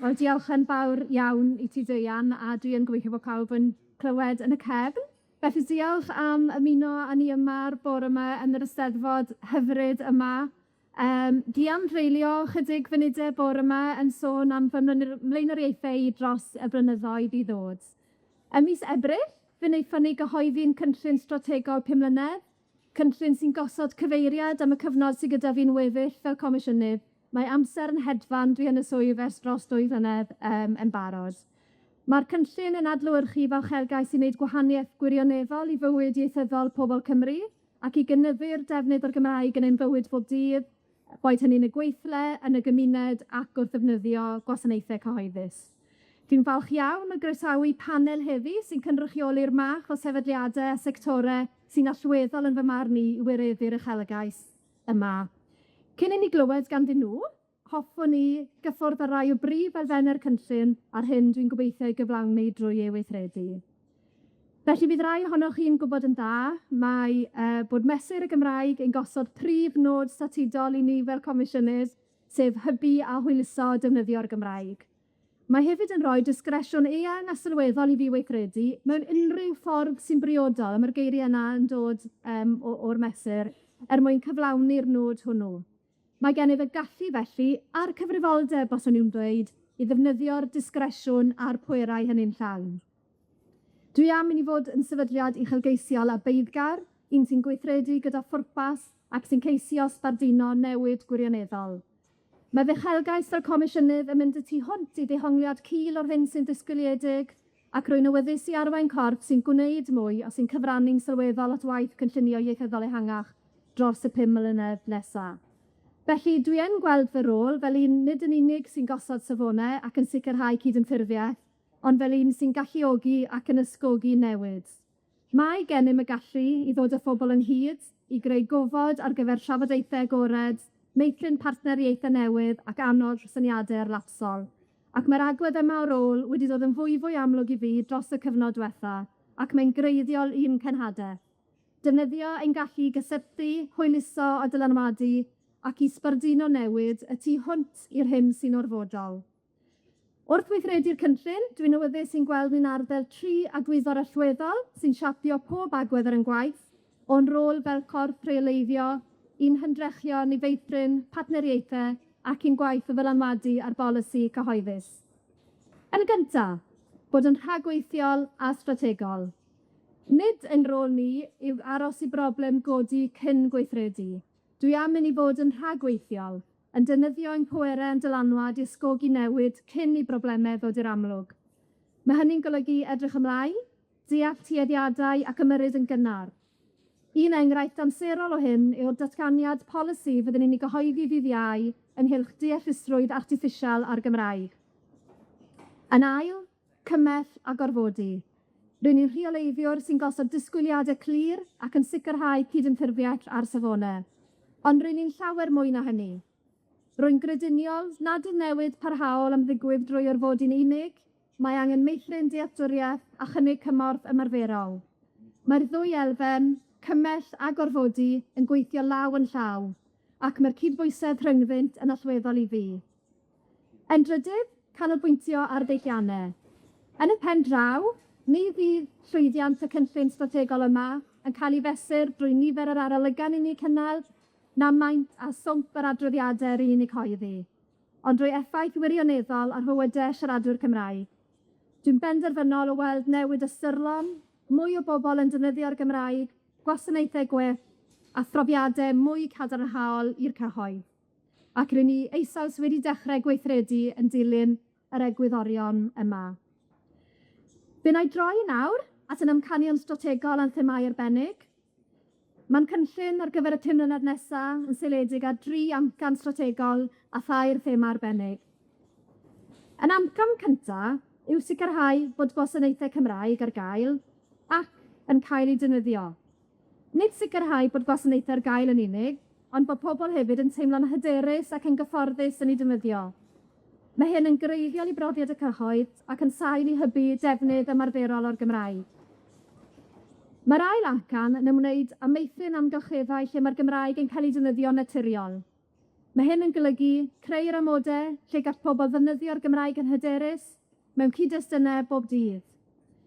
Wel, diolch yn fawr iawn i ti, Deian, a dwi yn gobeithio bod pawb yn clywed yn y cefn. Felly diolch am ymuno â ni yma'r bore yma yn yr Eisteddfod hyfryd yma. Dwi am dreulio chydig funudau bore yma yn sôn am fy mlaenoriaethau i dros y blynyddoedd i ddod. Ym mis Ebrill, fe wnaethon ni gyhoeddi'n cynllun strategol 5 mlynedd, cynllun sy'n gosod cyfeiriad am y cyfnod sydd gyda fi'n weddill fel Comisiynydd. Mae amser yn hedfan, dwi yn y swydd ers dros 2 flynedd yn barod. Mae'r cynllun yn adlewyrchu fy uchelgais i wneud gwahaniaeth gwirioneddol i fywyd ieithyddol pobl Cymru ac i gynyddu'r defnydd o'r Gymraeg yn ein bywyd bob dydd, boed hynny yn y gweithle, yn y gymuned ac wrth ddefnyddio gwasanaethau cyhoeddus. Dwi'n falch iawn o groesawu panel heddi sy'n cynrychioli'r math o sefydliadau a sectorau sy'n allweddol yn fy marn i i wireddu'r uchelgais yma. Cyn i ni glywed ganddyn nhw, hoffwn i gyffwrdd ar rai o brif elfennau'r cynllun a'r hyn dwi'n gobeithio ei gyflawni drwy ei weithredu. Felly, fydd rai ohonoch chi'n gwybod yn dda, mae bod Mesur y Gymraeg yn gosod prif nod statudol i ni fel Comisiynydd, sef hybu a hwyluso defnyddio'r Gymraeg. Mae hefyd yn rhoi disgresiwn eang a sylweddol i fi weithredu mewn unrhyw ffordd sy'n briodol, a ma'r geiriau yna yn dod o'r mesur, er mwyn cyflawni'r nod hwnnw. Mae gennyf y gallu felly, a'r cyfrifoldeb, os o'n i'n dweud, i ddefnyddio'r disgresiwn a'r pwerau hynny'n llawn. Dwi am i ni fod yn sefydliad uchelgeisiol a beiddgar, un sy'n gweithredu gyda phwrpas ac sy'n ceisio sbarduno newid gwirioneddol. Mae fy uchelgais fel Comisiynydd yn mynd y tu hwnt i ddehongliad cul o'r hyn sy'n ddisgwyliedig, ac rwy'n awyddus i arwain corff sy'n gwneud mwy a sy'n cyfrannu'n sylweddol at waith cynllunio ieithyddol ehangach dros y 5 mlynedd nesa. Felly, dwi yn gweld fy rôl fel un nid yn unig sy'n gosod safonau ac yn sicrhau cydymffurfiaeth, ond fel un sy'n galluogi ac yn ysgogi newid. Mae gennym y gallu i ddod â phobl ynghyd, i greu gofod ar gyfer trafodaethau agored, meithrin partneriaethau newydd ac annog syniadau arloesol. Ac mae'r agwedd yma o rôl wedi dod yn fwyfwy amlwg i fi dros y cyfnod diwetha, ac mae'n greiddiol i'n cenhadaeth. Defnyddio ein gallu i gysylltu, hwyluso a dylanwadu, ac i sbarduno newid y tu hwnt i'r hyn sy'n orfodol. Wrth weithredu'r cynllun, dwi'n awyddus i'n gweld ni'n arddel tri agwyddor allweddol sy'n siapio pob agwedd ar ein gwaith, o'n rôl fel corff rheoleiddio, i'n hymdrechion i feithrin partneriaethau ac i'n gwaith o ddylanwadu ar bolisi cyhoeddus. Yn gynta, bod yn rhagweithiol a strategol. Nid ein rôl ni yw aros i broblem godi cyn gweithredu. Dwi am i ni fod yn rhagweithiol, yn defnyddio ein pwerau a'n dylanwad i ysgogi newid cyn i broblemau ddod i'r amlwg. Mae hynny'n golygu edrych ymlaen, deall tueddiadau ac ymyrryd yn gynnar. Un enghraifft amserol o hyn yw'r datganiad polisi fyddwn ni'n ei gyhoeddi ddydd Iau ynghylch deallusrwydd artiffisial a'r Gymraeg. Yn ail, cymell a gorfodi. Rŷn ni'n rheoleiddiwr sy'n gosod disgwyliadau clir ac yn sicrhau cydymffurfiaeth â'r safonau. Ond rŷn ni'n llawer mwy na hynny. Rwy'n grediniol nad yw newid parhaol am ddigwydd drwy orfodi'n unig, mae angen meithrin dealltwriaeth a chynnig cymorth ymarferol. Mae'r ddwy elfen, cymell a gorfodi, yn gweithio law yn llaw, ac mae'r cydbwysedd rhyngddynt yn allweddol i fi. Yn drydydd, canolbwyntio ar ddeilliannau. Yn y pen draw, mi fydd llwyddiant y cynllun strategol yma yn cael ei fesur drwy nifer yr arolygon i ni cynnal, na maint a swmp yr adroddiadau ry'n ni'n eu cyhoeddi, ond drwy effaith wirioneddol ar fywydau siaradwyr Cymraeg. Dwi'n benderfynol o weld newid ystyrlon, mwy o bobl yn defnyddio'r Gymraeg, gwasanaethau gwell, a phrofiadau mwy cadarnhaol i'r cyhoedd. Ac rŷn ni eisoes wedi dechrau gweithredu yn dilyn yr egwyddorion yma. Fe wna i droi nawr at yn amcanion strategol a'n themâu arbennig. Ma'n cynllun ar gyfer y 5 mlynedd nesa yn seiliedig ar dri amcan strategol a thair thema arbennig. Yn amcan cynta yw sicrhau bod gwasanaethau Cymraeg ar gael ac yn cael eu defnyddio. Nid sicrhau bod gwasanaethau ar gael yn unig, ond bod pobl hefyd yn teimlo'n hyderus ac yn gyfforddus yn eu defnyddio. Mae hyn yn greiddiol i brofiad y cyhoedd ac yn sail i hybu defnydd ymarferol o'r Gymraeg. Mae'r ail amcan yn ymwneud â meithrin amgylcheddau lle mae'r Gymraeg yn cael ei defnyddio'n naturiol. Mae hyn yn golygu creu'r amode lle gall pobol ddefnyddio'r Gymraeg yn hyderus mewn cyd-destunau bob dydd.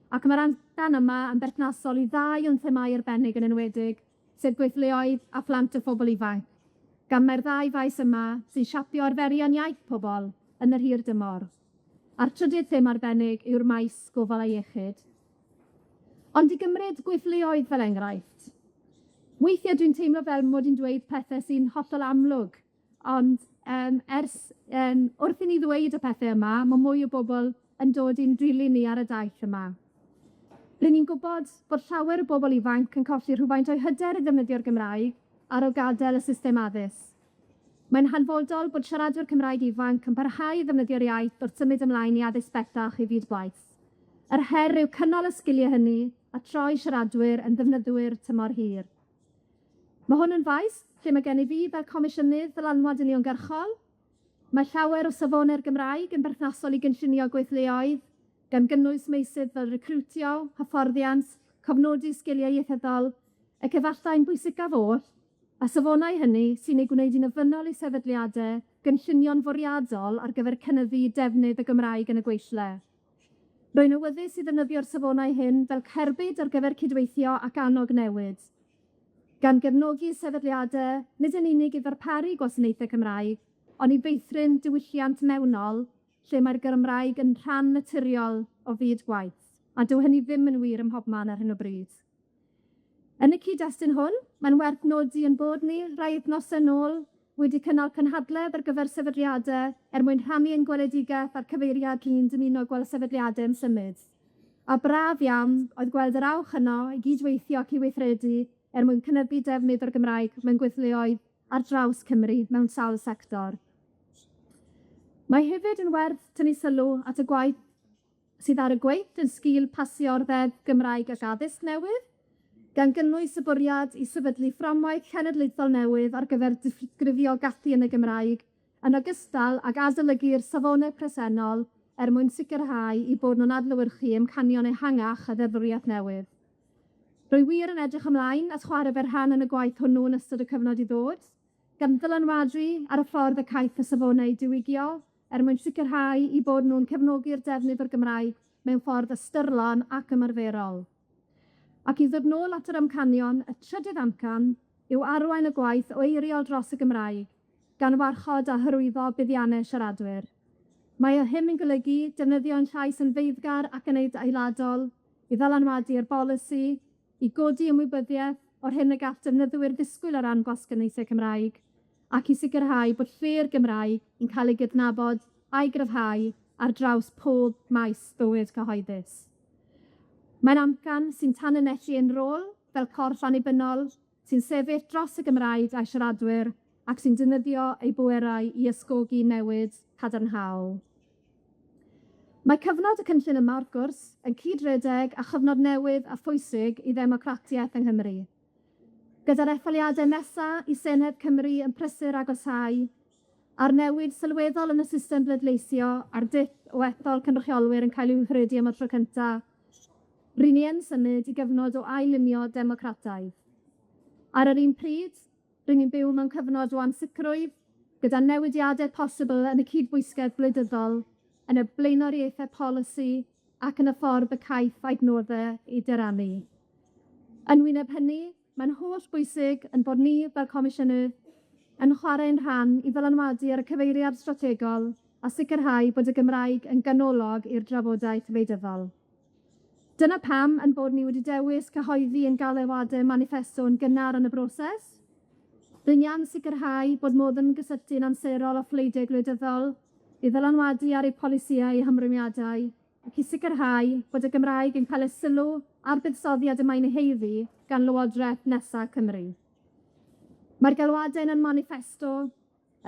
Ac ma'r amcan yma yn berthnasol i ddau o'n themâu arbennig yn enwedig, sef gweithleoedd a phlant a phobol ifanc, gan mai'r ddau faes yma sy'n siapio arferion iaith pobol yn yr hir dymor. A'r trydydd thema arbennig yw'r maes gofal a iechyd. Ond i gymryd gweithleoedd fel enghraifft, weithie dwi'n teimlo fel mod i'n dweud pethe sy'n hollol amlwg, ond yym ers yym wrth i ni ddweud y pethe yma, ma' mwy o bobol yn dod i'n dilyn ni ar y daith yma. R'yn ni'n gwbod bod llawer o bobol ifanc yn colli rhywfaint o'u hyder i ddefnyddio'r Gymraeg ar ôl gadel y system addysg. Mae'n hanfodol bod siaradwyr Cymraeg ifanc yn parhau i ddefnyddio'r iaith wrth symud ymlaen i addysg bellach i fyd gwaith. Yr her yw cynnal y sgilie hynny a troi siaradwyr yn ddefnyddwyr tymor hir. Mae hwn yn faes lle mae gen i fi fel Comisiynydd ddylanwad uniongyrchol. Mae llawer o safonau'r Gymraeg yn berthnasol i gynllunio gweithleoedd, gan gynnwys meysydd fel recriwtio, hyfforddiant, cofnodi sgiliau ieithyddol, ac efallai'n bwysicaf oll, a safonau hynny sy'n ei gwneud hi'n ofynnol i sefydliade gynllunio'n fwriadol ar gyfer cynyddu defnydd y Gymraeg yn y gweithle. Rwy'n awyddus i ddefnyddio'r safonau hyn fel cerbyd ar gyfer cydweithio ac annog newid, gan gefnogi sefydliade nid yn unig i ddarparu gwasanaethau Cymraeg, ond i feithrin diwylliant mewnol lle mae'r Gymraeg yn rhan naturiol o fyd gwaith, a dyw hynny ddim yn wir ym mhobman ar hyn o bryd. Yn y cyd-destun hwn, mae'n werth nodi 'yn bod ni, rai wythnose nôl, wedi cynnal cynhadledd ar gyfer sefydliade er mwyn rhannu ein gweledigaeth a'r cyfeiriad ni'n dymuno gweld sefydliade yn symud. A braf iawn oedd gweld yr awch yno i gydweithio ac i weithredu er mwyn cynyddu defnydd o'r Gymraeg mewn gweithleoedd ar draws Cymru mewn sawl sector. Mae hefyd yn werth tynnu sylw at y gwaith sydd ar y gweill yn sgil pasio'r Ddeddf Gymraeg ac Addysg newydd, gan gynnwys y bwriad i sefydlu fframwaith cenedlaethol newydd ar gyfer disgrifio gallu yn y Gymraeg, yn ogystal ag adolygu'r safonau presennol er mwyn sicrhau 'u bod nw'n adlewyrchu amcanion ehangach y ddeddfwriaeth newydd. Rwy wir yn edrych ymlaen at chwarae fy rhan yn y gwaith hwnnw yn ystod y cyfnod i ddod, gan ddylanwadu ar y ffordd y caiff y safonau eu diwygio, er mwyn sicrhau 'u bod nw'n cefnogi'r defnydd o'r Gymraeg mewn ffordd ystyrlon ac ymarferol. Ac i ddod nôl at yr amcanion, y trydydd amcan yw arwain y gwaith o eiriol dros y Gymraeg, gan warchod a hyrwyddo buddiannau siaradwyr. Mae o hyn yn golygu defnyddio'n llais yn feiddgar ac yn adeiladol i ddylanwadu ar bolisi, i godi ymwybyddiaeth o'r hyn y gall defnyddwyr ddisgwyl o ran gwasanaethau Cymraeg, ac i sicrhau bod lle'r Gymraeg yn cael ei gydnabod a'i gryfhau ar draws pob maes bywyd cyhoeddus. Mae'n amcan sy'n tanlinellu ein rôl fel corff annibynnol sy'n sefyll dros y Gymraeg a'i siaradwyr ac sy'n defnyddio ei bwerau i ysgogi newid cadarnhaol. Mae cyfnod y cynllun yma, wrth gwrs, yn cydredeg â chyfnod newydd a phwysig i ddemocratiaeth yng Nghymru. Gyda'r etholiadau nesa i Senedd Cymru yn prysur agosáu, a'r newid sylweddol yn y system bleidleisio a'r dull o ethol cynrychiolwyr yn cael ei weithredu am y tro cynta, ry'n ni yn symud i gyfnod o ail-lunio democrataidd. Ar yr un pryd, ry'n ni'n byw mewn cyfnod o ansicrwydd, gyda newidiadau posibl yn y cydbwysgedd gwleidyddol, yn y blaenoriaethau polisi ac yn y ffordd y caiff adnoddau eu dyrannu. Yn wyneb hynny, mae'n holl bwysig yn bod ni fel Comisiynydd yn chwarae'n rhan i ddylanwadu ar y cyfeiriad strategol a sicrhau bod y Gymraeg yn ganolog i'r drafodaeth wleidyddol. Dyna pam yn bod ni wedi dewis cyhoeddi ein galwadau maniffesto yn gynnar yn y broses. Rwy'n ni am sicrhau bod modd ymgysylltu'n amserol â phleidiau gwleidyddol i ddylanwadu ar eu polisïau a'u hymrwymiadau ac i sicrhau bod y Gymraeg yn cael y sylw a'r buddsoddiad y mae'n ei haeddu gan Lywodraeth nesa Cymru. Mae'r galwadau yn y maniffesto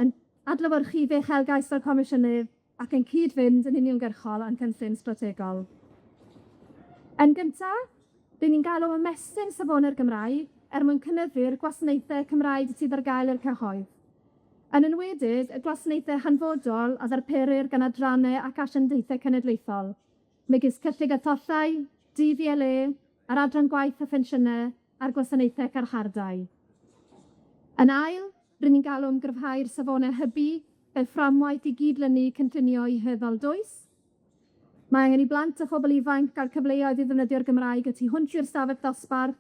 yn adlewyrchu fy uchelgais fel Comisiynydd ac yn cyd-fynd yn uniongyrchol â'n cynllun strategol. Yn gynta, ry'n ni'n galw ymestyn safonau'r Gymraeg er mwyn cynyddu'r gwasanaethau Cymraeg sydd ar gael i'r cyhoedd. Yn enwedig y gwasanaethau hanfodol a ddarperir gan adrannau ac asiantaethau cenedlaethol, megis Cyllid a Thollau, DVLA, a'r Adran Gwaith a Phensiynau, a'r gwasanaethau carchardai. Yn ail, rydyn ni'n galw am gryfhau'r safonau hybu fel fframwaith i gydlynu cynllunio ieithyddol dwys. Mae angen i blant a phobl ifanc gael cyfleoedd i ddefnyddio'r Gymraeg y tu hwnt i'r stafell ddosbarth,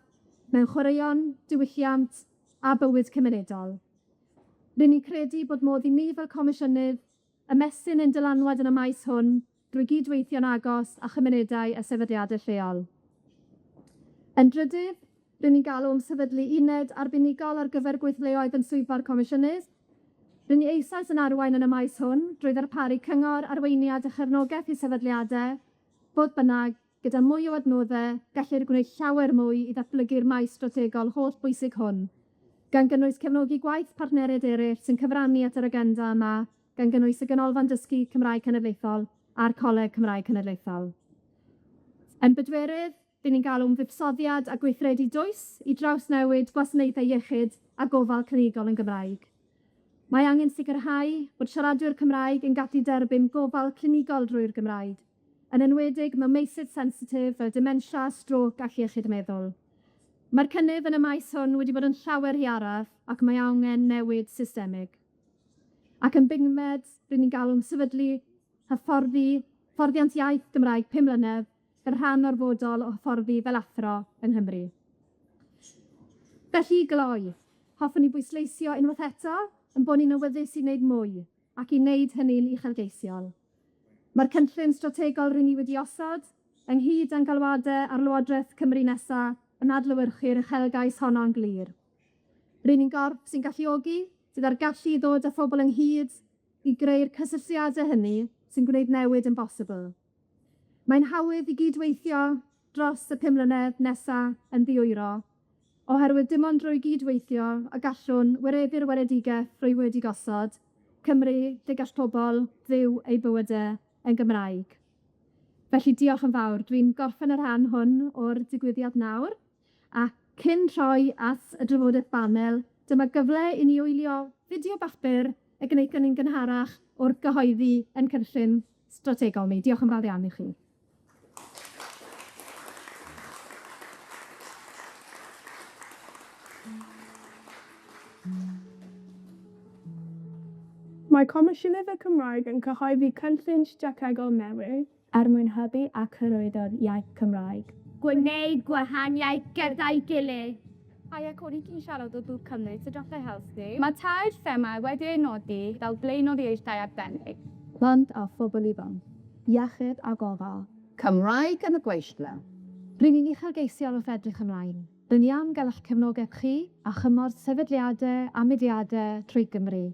mewn chwaraeon, diwylliant a bywyd cymunedol. Rydyn ni'n credu bod modd i ni fel Comisiynydd ymestyn ein dylanwad yn y maes hwn drwy gydweithio'n agos â chymunedau a sefydliadau lleol. Yn drydydd, rydyn ni'n galw am sefydlu uned arbenigol ar gyfer gweithleoedd yn swyddfa'r Comisiynydd. Rydyn ni eisoes yn arwain yn y maes hwn drwy ddarparu cyngor, arweiniad a chefnogaeth i sefydliadau. Fodd bynnag, gyda mwy o adnoddau, gellir gwneud llawer mwy i ddatblygu'r maes strategol hollbwysig hwn, gan gynnwys cefnogi gwaith partneriaid eraill sy'n cyfrannu at yr agenda yma, gan gynnwys y Ganolfan Dysgu Cymraeg Cenedlaethol a'r Coleg Cymraeg Cenedlaethol. Yn bedwerydd, 'dyn ni'n galw am fuddsoddiad a gweithredu dwys i drawsnewid gwasanaethau iechyd a gofal clinigol yn Gymraeg. Mae angen sicrhau bod siaradwyr Cymraeg yn gallu derbyn gofal clinigol drwy'r Gymraeg, yn enwedig mewn meysydd sensitif fel dementia, strôc ac iechyd meddwl. Mae'r cynnydd yn y maes hwn wedi bod yn llawer rhy araf ac mae angen newid systemig. Ac yn bumed, rydyn ni'n galw am sefydlu hyfforddi, hyfforddiant iaith Gymraeg 5 mlynedd fel rhan orfodol o hyfforddi fel athro yng Nghymru. Felly i gloi, hoffwn i bwysleisio unwaith eto ein bod ni'n awyddus i wneud mwy ac i wneud hynny'n uchelgeisiol. Mae'r cynllun strategol rydyn ni wedi osod, ynghyd â'n galwadau ar Lywodraeth Cymru nesa, yn adlewyrchu'r uchelgais honno'n glir. Rydyn ni'n gorff sy'n galluogi, sydd â'r gallu i ddod â phobl ynghyd i greu'r cysylltiadau hynny sy'n gwneud newid yn bosibl. Mae'n hawydd i gydweithio dros y 5 mlynedd nesa yn ddi-wyro, oherwydd dim ond drwy gydweithio y gallwn wireddu'r weledigaeth rwy wedi gosod, Cymru lle gall pobl fyw eu bywydau yn Gymraeg. Felly diolch yn fawr. Dwi'n gorffen y rhan hwn o'r digwyddiad nawr, a cyn troi at y drafodaeth banel, dyma gyfle i ni wylio fideo bach byr y gwnaethon ni'n gynharach wrth gyhoeddi ein cynllun strategol ni. Diolch yn fawr iawn i chi. Mae Comisiynydd y Cymraeg yn cyhoeddi cynllun strategol newydd. Er mwyn hybu ac hyrwyddo'r iaith Cymraeg. Gwneud gwahaniaeth gyda'i gilydd. Haia Cody, ti'n siarad o Grŵp Cymru, sut allai helpu? Mae tair thema wedi eu nodi fel blaenoriaethau arbennig. Plant a phobl ifanc. Iechyd a gofal. Cymraeg yn y gweithle. Ry'n ni'n uchelgeisiol wrth edrych ymlaen. Rŷn ni am gael eich cefnogaeth chi a chymorth sefydliadau a mudiadau trwy Gymru.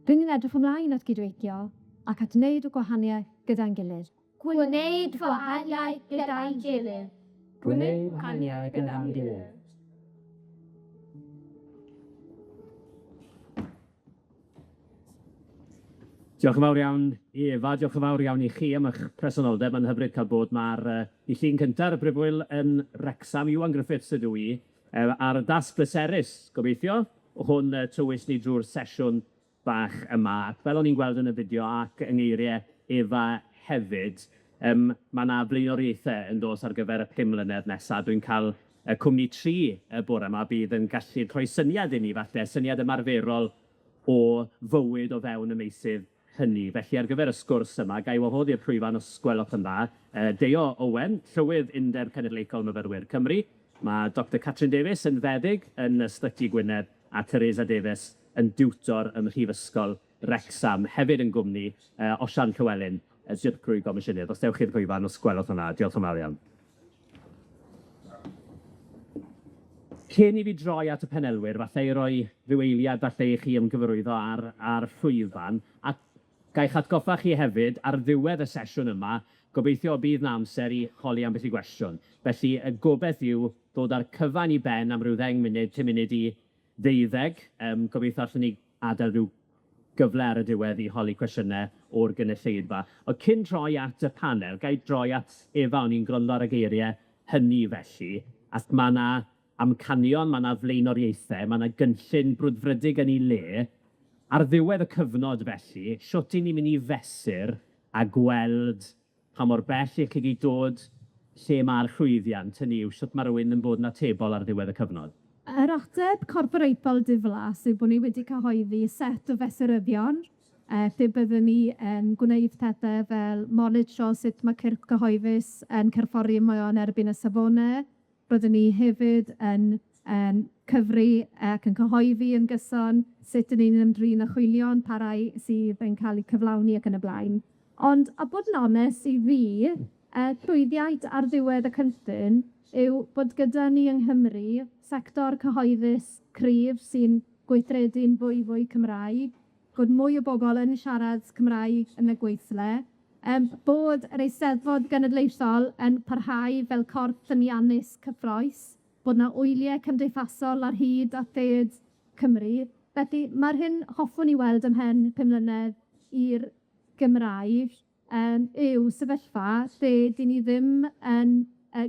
Rŷn ni'n edrych ymlaen at gydweithio ac at wneud y gwahaniaeth gyda'n gilydd. Gwneud gwahaniaeth gyda'n gilydd. Gwneud gwahaniaeth gyda'n gilydd. Diolch yn fawr iawn i Efa, diolch yn fawr iawn i chi am 'ych presenoldeb, ma'n hyfryd cael bod 'ma ar yy i llun cynta ar y Brifwyl yn Wrecsam. Iwan Griffiths ydw i, yy ar y dasg bleserus, gobeithio, hwn yy tywys ni drw'r sesiwn bach yma, ac fel o'n i'n gweld yn y fideo ac yng ngeirie Efa hefyd, yym ma' 'na flaenoriaethe yn dos ar gyfer y pum mlynedd nesa, dwi'n ca'l y cwmni tri y bore 'ma bydd yn gallu rhoi syniad i ni falle, syniad ymarferol o fywyd o fewn y meysydd hynny. Felly, ar gyfer y sgwrs yma, ga i wahodd i'r llwyfan os gwelwch yn dda, Deio Owen, Llywydd Undeb Cenedlaethol Myfyrwyr Cymru, ma' Doctor Catrin Davies yn feddyg yn Ysbyty Gwynedd, a Teresa Davies yn diwtor ym Mhrifysgol Wrecsam, hefyd yn gwmni Osian Llywelyn, y Dirprwy Gomisiynydd. Os dewch i'r llwyfan os gwelwch yn dda, diolch yn fawr iawn. Cyn i fi droi at y panelwyr, falle i roi ryw eiliad falle i chi ymgyfarwyddo ar ar llwyfan, a gai'ch atgoffa chi hefyd, ar ddiwedd y sesiwn yma, gobeithio y bydd 'na amser i holi ambell i gwestiwn. Felly, y gobeith yw dod â'r cyfan i ben am ryw ddeng munud, pum munud i ddeuddeg. Yym, gobeithio allwn ni adael ryw gyfle ar y diwedd i holi cwestiynau o'r gynulleidfa. Ond cyn troi at y panel, ga i droi at Efa, o'n i'n gwrando ar y geiriau hynny felly, ac ma' 'na amcanion, ma' 'na flaenoriaethau, ma' 'na gynllun brwdfrydig yn ei le. Ar ddiwedd y cyfnod felly, shwt 'y ni'n mynd i fesur a gweld pa mor bell 'y chi 'di dod, lle ma'r llwyddiant, hynny yw, shwt ma' rywun yn bod yn atebol ar ddiwedd y cyfnod? Yr ateb corfforaethol diflas yw bod ni wedi cyhoeddi set o fesuryddion lle byddwn ni yn gwneud pethe fel monitro sut ma' cyrff cyhoeddus yn perfformio yn erbyn y safone. Byddwn ni hefyd yn yn cyfri ac yn cyhoeddi yn gyson sut 'dan ni'n ymdrin â chwynion, pa rai sydd yn cael eu cyflawni ac yn y blaen. Ond, a bod yn onest i fi, llwyddiant ar ddiwedd y cynllun yw bod gyda ni yng Nghymru sector cyhoeddus cryf sy'n gweithredu'n fwy fwy Cymraeg, bod mwy o bobl yn siarad Cymraeg yn y gweithle, bod yr Eisteddfod Genedlaethol yn parhau fel corff ffyniannus cyffrous, bod 'na wyliau cymdeithasol ar hyd a lled Cymru. Felly, ma'r hyn hoffwn i weld ymhen pum mlynedd i'r Gymraeg yw sefyllfa lle 'dyn ni ddim yn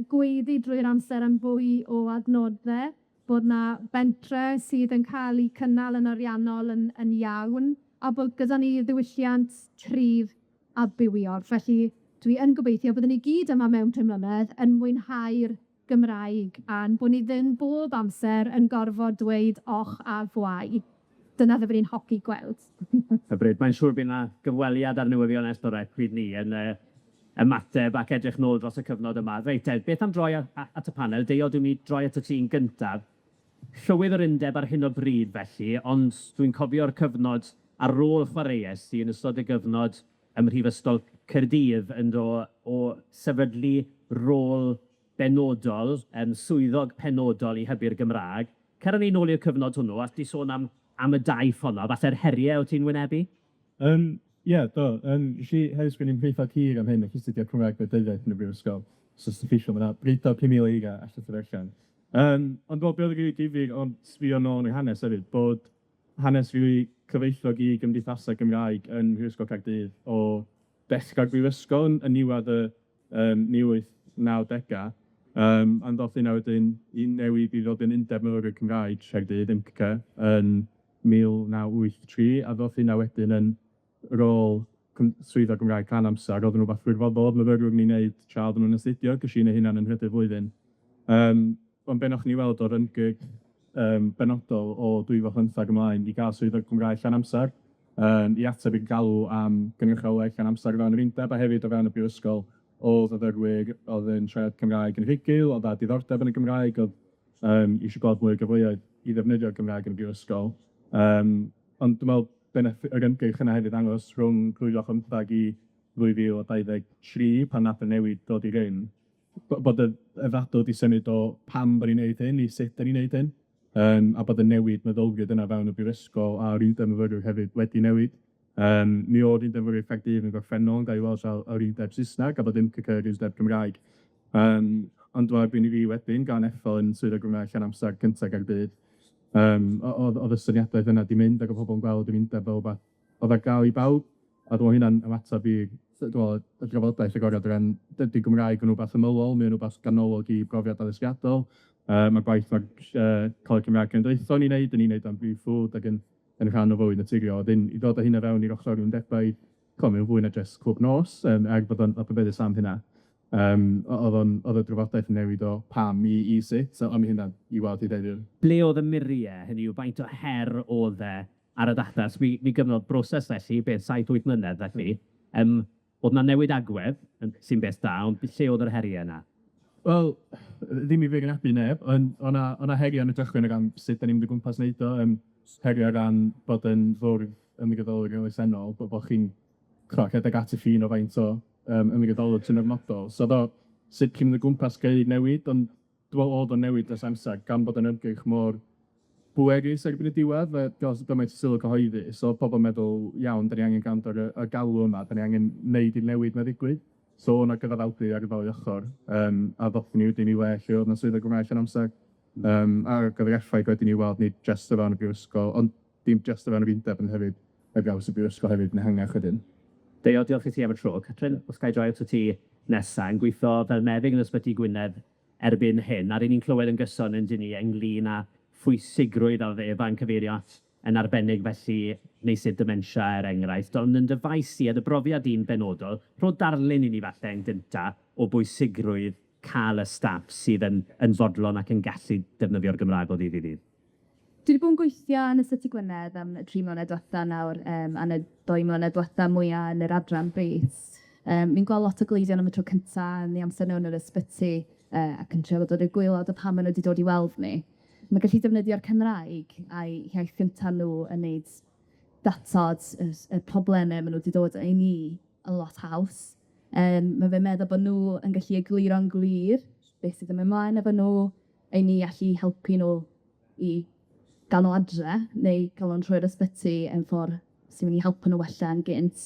gweiddi drwy'r amser am fwy o adnodde, bod 'na bentre sydd yn cael 'u cynnal yn ariannol yn yn iawn, a bod gyda ni ddiwylliant cryf a bywiog. Felly, dwi yn gobeithio byddwn ni gyd yma mewn pum mlynedd yn mwynhau'r Gymraeg, a'n bod ni ddim bob amser yn gorfod dweud och a gwae. Dyna fyddwn i'n hoffi gweld. Hyfryd. Mae'n siŵr bydd 'na gyfweliad ar newyddion S4C pryd 'ny yn ymateb ac edrych nôl dros y cyfnod yma. Reit te, beth am droi at y panel? Deio, dwi'n mynd i droi atat ti'n gyntaf. Llywydd yr Undeb ar hyn o bryd felly, ond dwi'n cofio'r cyfnod ar ôl chwaraeais i yn ystod y gyfnod ym Mhrifysgol Caerdydd yn do o sefydlu rôl benodol, swyddog penodol i hybu'r Gymraeg. Cer â ni nôl i'r cyfnod hwnnw, a di sôn am am y daith honno, falle'r heriau o ti'n wynebu? Ie, do. Nes i hefyd sgwennu'n nhraethawd hir am hyn, ac astudio Cymraeg Gwleidyddiaeth yn y brifysgol. So os 'dach chi isio, ma' 'na draethawd 5,000 o eiriau allan ddarllen. Ond dwi'n meddwl be' oedd rili difyr, ond sbio nôl yn yr hanes hefyd, bod hanes rili cyfoethog i gymdeithasau Gymraeg yn Mhrifysgol Caerdydd o ddechrau'r brifysgol yn niwedd y 1890au, a ddoth hynna wedyn i newid i ddod yn Undeb Myfyrwyr Cymraeg Caerdydd, UMCA, yn 1983, a ddoth hynna wedyn yn rôl swyddog Gymraeg rhan amser, oedd yn rwbath gwirfoddol oedd myfyrwyr yn ei wneud tra oedden nhw'n astudio, ges i wneud hynna'n yn nhrydydd flwyddyn. Ond be wnaethon ni weld o'r ymgyrch benodol o 2015 ymlaen i gael swyddog Cymraeg llawn amser, i ateb i'r galw am gynrychiolaeth llawn amser o fewn yr undeb a hefyd o fewn y brifysgol, o'dd fyfyrwyr oedd yn siarad Cymraeg yn rhugl, oedd â diddordeb yn y Gymraeg, oedd eisiau gweld mwy o gyfleoedd i ddefnyddio'r Gymraeg yn y brifysgol. Ond dwi'n meddwl be nath yr ymgyrch yna hefyd ddangos rhwng 2015 i 2023, pan nath y newid dod i rym, bod y ddadl 'di symud o pam bod ni'n neud hyn i sut 'dan ni'n neud hyn, a bod y newid meddylfryd yna fewn y brifysgol a'r undeb myfyrwyr hefyd wedi newid. Mi o'dd undeb myfyrwyr Caerdydd yn gorffennol yn gael ei weld fel yr undeb Saesneg a bod UMCC yr undeb Cymraeg. Ond dwi'n meddwl erbyn i fi wedyn gael 'yn ethol yn swyddog Gymraeg llawn amser cynta Gaerdydd, o'dd o'dd y syniadaeth yna 'di mynd ac o'dd pobol yn gweld yr undeb fel wbath o'dd ar gael i bawb, a dwi'n meddwl hynna'n ymateb i dwi'n meddwl y drafodaeth agored o ran dydy Gymraeg yn rwbath ymylol, mae o'n rwbath ganolog i brofiad addysgiadol. Ma'r gwaith ma'r Coleg Cymraeg Cenedlaethol yn 'i wneud, 'dan ni'n neud o'n brif ffrwd ac yn yn rhan o fywyd naturiol. A wedyn i ddod â hynna fewn i'r ochor undebau, ch'mo' mae o'n fwy na jyst clwb nos, er bod o'n adnabyddus am hynna. O'dd o'n o'dd y drafodaeth yn newid o pam i i sut, so a ma' hynna i weld hyd heddiw. Ble o'dd y murie, hynny yw, faint o her o'dd e ar y ddachre? So mi gyfnod broses felly, beth, saith, wyth mlynedd felly, o'dd 'na newid agwedd, yn sy'n beth da, ond lle o'dd yr herie yna? Wel, ddim i feirniadu neb, ond o' 'na o' 'na heria' yn y cychwyn o ran sut 'dan ni'n mynd o gwmpas neud o, heria' o ran bod yn fwrdd ymwybodol elusennol, bo' chi'n ch'mo' rhedeg at y ffin o faint o ymwybodolwr sy'n ormodol. So o'dd o sut chi'n mynd o gwmpas greu newid, ond dwi me'wl o'dd o'n newid dros amser, gan bod yn ymgyrch mor bwerus erbyn y diwedd, fe dros gymaint o sylw cyhoeddus, so o'dd pobol yn meddwl, iawn, 'dan ni angen gwrando ar y galw yma, 'dan ni angen neud i'r newid 'ma ddigwydd. So o' 'na gyfaddawdu ar y ddou ochor, a ddothon ni wedyn i le lle o'dd 'na swyddog Gymraeg llawn amser, ag o'dd yr effaith wedyn i'w weld nid jyst o fewn y brifysgol, ond dim jyst o fewn yr undeb, ond hefyd ar draws y brifysgol hefyd yn ehangach wedyn. Deio, diolch i ti am y tro. Catrin, os ga i droi atat ti nesa, yn gweithio fel meddyg yn Ysbyty Gwynedd erbyn hyn, a ry'n ni'n clywed yn gyson yn dyn ni ynglyn â phwysigrwydd a Efa'n cyfeirio at yn arbennig felly meysydd dementia er enghraifft, ond yn dy faes di a dy brofiad di'n benodol, rho darlun i ni falle yn gynta o bwysigrwydd ca'l y staff sydd yn yn fodlon ac yn gallu defnyddio'r Gymraeg o ddydd i ddydd? Dwi 'di bod yn gweithio yn Ysbyty Gwynedd am y 3 mlynedd dwetha nawr, a yn y 2 mlynedd dwetha mwya yn yr adran brys. Fi'n gweld lot o gleifion am y tro cynta yn 'u amser nw yn yr ysbyty, ac yn trio dod i'r gwaelod o pam ma' nw 'di dod i weld ni. Ma' gallu defnyddio'r Cymraeg a'i hiaith gynta nw yn neud datod y probleme ma' nw 'di dod i ni yn lot haws. Ma' fe'n meddwl bo' nw yn gallu egluro'n glir beth sydd yn myn' mlaen efo nw, i ni allu helpu nw i ga'l nw adre, neu ca'l nw'n trwy'r ysbyty yn ffor sy'n myn' i helpu nw wella yn gynt.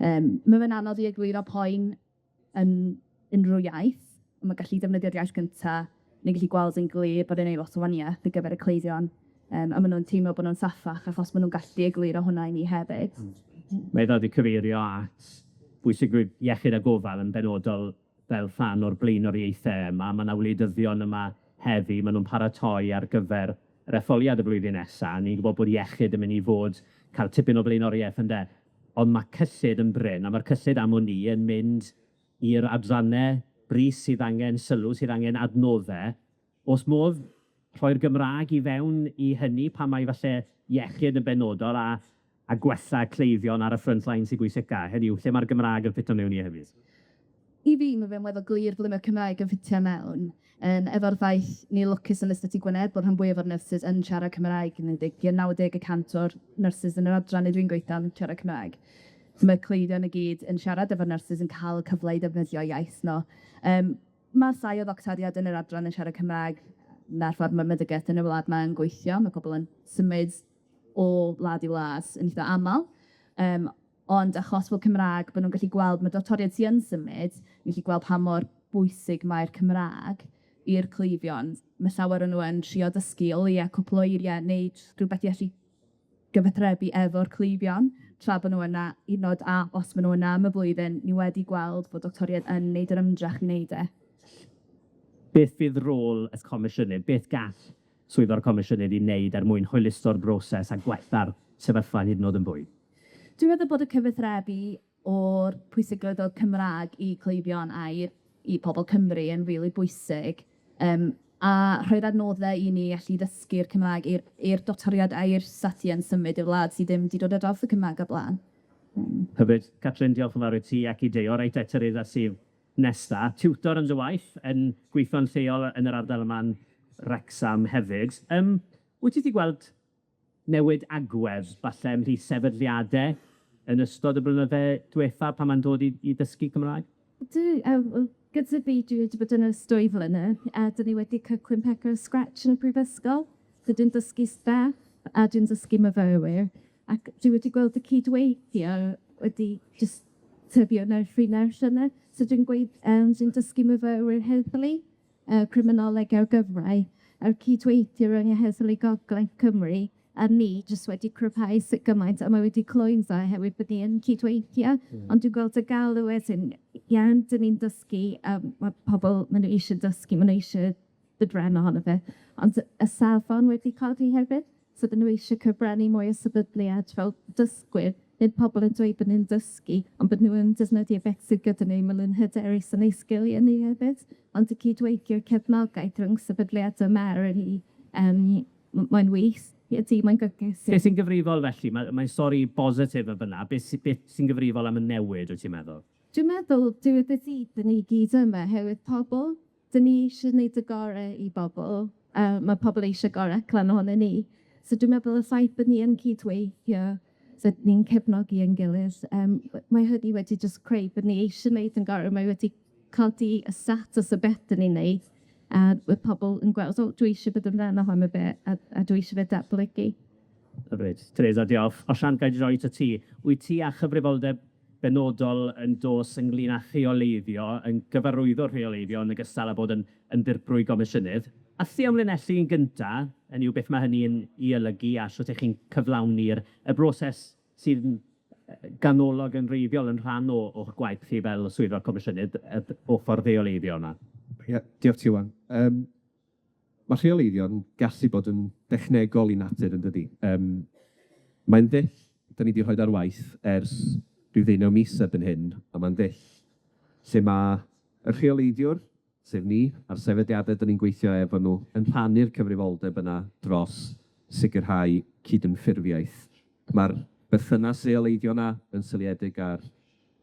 Ma' fe'n anodd i egluro poen yn unryw iaith, on' ma' gallu defnyddio'r iaith gynta, ni'n gallu gweld yn glir bod e'n neud lot o wanieth ar gyfer y cleifion, a ma' nw'n teimlo bo' nw'n saffach achos ma' nw'n gallu egluro hwnna i ni hefyd. Mae ddod i cyfeirio at bwysigrwydd iechyd a gofal yn benodol fel rhan o'r blaenoriaethe yma. Ma' 'na wleidyddion yma heddi, ma' nw'n paratoi ar gyfer yr etholiad y flwyddyn nesa, a ni'n gwbod bod iechyd yn mynd i fod ca'l tipyn o blaenoriaeth ynde? Ond ma' cyllid yn brin, a ma'r cyllid am wn i yn mynd i'r adranne brys sydd angen sylw, sydd angen adnodde. O's modd rhoi'r Gymraeg i fewn i hynny pan mae falle iechyd yn benodol a a gwella cleifion ar y front line sy bwysica, hynny yw, lle ma'r Gymraeg yn ffito mewn i hefyd? I fi, ma' fe'n weddol glir ble ma'r Cymraeg yn ffitio mewn, efo'r ffaith ni'n lwcus yn Ysbyty Gwynedd bod rhan fwyaf o'r nyrsys yn siarad Cymraeg, yn enwedig 90% o'r nyrsys yn yr adran le dwi'n gweithio yn siarad Cymraeg. So mae'r cleifion i gyd yn siarad efo'r nyrsys yn ca'l y cyfle i ddefnyddio iaith nhw. Ma' llai o ddoctoriad yn yr adran yn siarad Cymraeg na'r ffordd ma' meddygaeth yn y wlad 'ma yn gweithio, ma' pobol yn symud o wlad i wlad yn itha amal. Ond achos fod Cymraeg, bo' nw'n gallu gweld, ma' doctoriaid sy yn symud, yn gallu gweld pa mor bwysig mae'r Cymraeg i'r cleifion. Ma' llawer o nw yn trio dysgu o leia cwpwl o eirie neu rhywbeth i allu gyfathrebu efo'r cleifion, tra bo' nw yna, hyd yn o'd a os ma' nw yna am y blwyddyn, ni wedi gweld bod doctoriaid yn neud yr ymdrech i neud e. Beth fydd rôl y Comisiynydd? Beth gall swyddfa'r Comisiynydd 'i wneud er mwyn hwyluso'r broses a gwella'r sefyllfa hyd yn o'd yn fwy? Dwi'n meddwl bod y cyfathrebu o'r pwysigrwydd o'r Cymraeg i cleifion a i'r i pobol Cymru yn rili bwysig, a rhoi'r adnodde i ni allu ddysgu'r Cymraeg i'r doctoriad a i'r staffie yn symud i'r wlad sy ddim 'di dod ar draws y Cymraeg o'r bla'n. Hyfryd. Catrin, diolch yn fawr i ti ac i Deio. Reit te, Teresa sydd nesa. Tiwtor yn dy waith, yn gweithio'n lleol yn yr ardal yma'n Wrecsam hefyd. Wyt ti 'di gweld newid agwedd falle ymhlith sefydliade yn ystod y blynydde diwetha pan ma'n dod i dysgu Cymraeg? Dwi, wel, gyda fi, dwi wedi bod yn ers 2 flynedd, a 'dyn ni wedi cychwyn pethau o scratch yn y brifysgol. So dwi'n dysgu staff a dwi'n dysgu myfyrwyr, ac dwi wedi gweld y cydweithio wedi jyst tyfu o nerth i nerth yna. So dwi'n gweud, dwi'n dysgu myfyrwyr heddlu, criminoleg a'r gyfraith, a'r cydweithio rhwng y Heddlu Gogledd Cymru a ni jyst wedi cryfhau sut gymaint, a mae wedi cloi'n dda oherwydd bod ni yn cydweithio. Ond dwi'n gweld y galw wedyn, iawn, 'dyn ni'n dysgu, a ma' pobl, ma' nhw isie dysgu, ma' nhw isie dod ran ohono fe, ond y safon wedi codi hefyd, so 'dyn nhw isie cyfrannu mwy o sefydliad fel dysgwyr, nid pobl yn dweud bod nhw'n dysgu, ond bod nhw yn defnyddio beth sydd gyda nhw, ma' nhw'n hyderus yn eu sgiliau ni hefyd. Ond y cydweithio cefnogaeth rhwng sefydliadau yma really, mae'n wych. Ydy, mae'n gyfleus. Beth sy'n gyfrifol felly? Mae'n stori bositif yn fyna. Beth sy'n gyfrifol am y newid, wyt ti'n meddwl? Dwi'n meddwl, diwedd y dydd, dyn ni gyd yma, oherwydd pobl, dyn ni eisiau gwneud y gorau i bobl, a mae pobl eisiau gorau allan ohono ni. So dwi'n meddwl y ffaith bod ni yn cydweithio, so ni'n cefnogi ein gilydd, mae hynny wedi jyst creu bod ni eisiau gwneud yn gorau, mae wedi codi y status o beth dyn ni'n neud, a mae pobl yn gweld, o, dwi eisiau bod yn rhan ohono fe, a dwi eisiau fe datblygu. Hyfryd. Teresa, diolch. Osian, ga i droi atat ti. Wyt ti â chyfrifoldeb benodol yn dos ynglyn â rheoleiddio, yn gyfarwyddo rheoleiddio yn ogystal â bod yn ddirprwy gomisiynydd? A thi amlinellu yn gynta, hynny yw beth mae hynny'n 'i olygu a shwt 'ych chi'n cyflawni'r y broses sydd yn ganolog yn wreiddiol yn rhan o'ch gwaith chi fel swyddog comisiynydd, y ochr rheoleiddio yna? Ie, diolch ti Iwan. Ma' rheoleiddio'n gallu bod yn dechnegol 'i natur, yn dydi? Mae'n ddull 'dan ni 'di rhoid ar waith ers rhyw ddeunaw mis erbyn hyn, a mae'n ddull lle ma' y rheoleiddiwr sef ni, a'r sefydliade 'dan ni'n gweithio efo nw, yn rhannu'r cyfrifoldeb yna dros sicrhau cydymffurfiaeth. Ma'r berthynas reoleiddio 'na yn seiliedig ar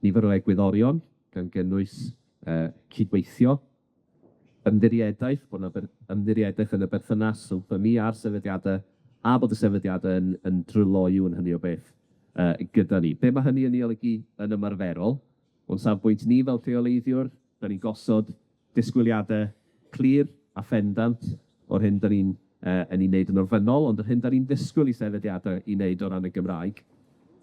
nifer o egwyddorion, gan gynnwys yy cydweithio, ymddiriedaeth, bo' 'na ber- ymddiriedaeth yn y berthynas rhwngthon ni a'r sefydliade, a bod y sefydliade yn yn dryloyw yn hynny o beth yy gyda ni. Be' ma' hynny yn 'i olygu yn ymarferol? O'n safbwynt ni fel rheoleiddiwr, 'dan ni'n gosod disgwyliade clir a phendant o'r hyn 'dan ni'n yy yn 'i wneud yn ofynnol, ond yr hyn 'dan ni'n ddisgwyl i sefydliade 'i wneud o ran y Gymraeg.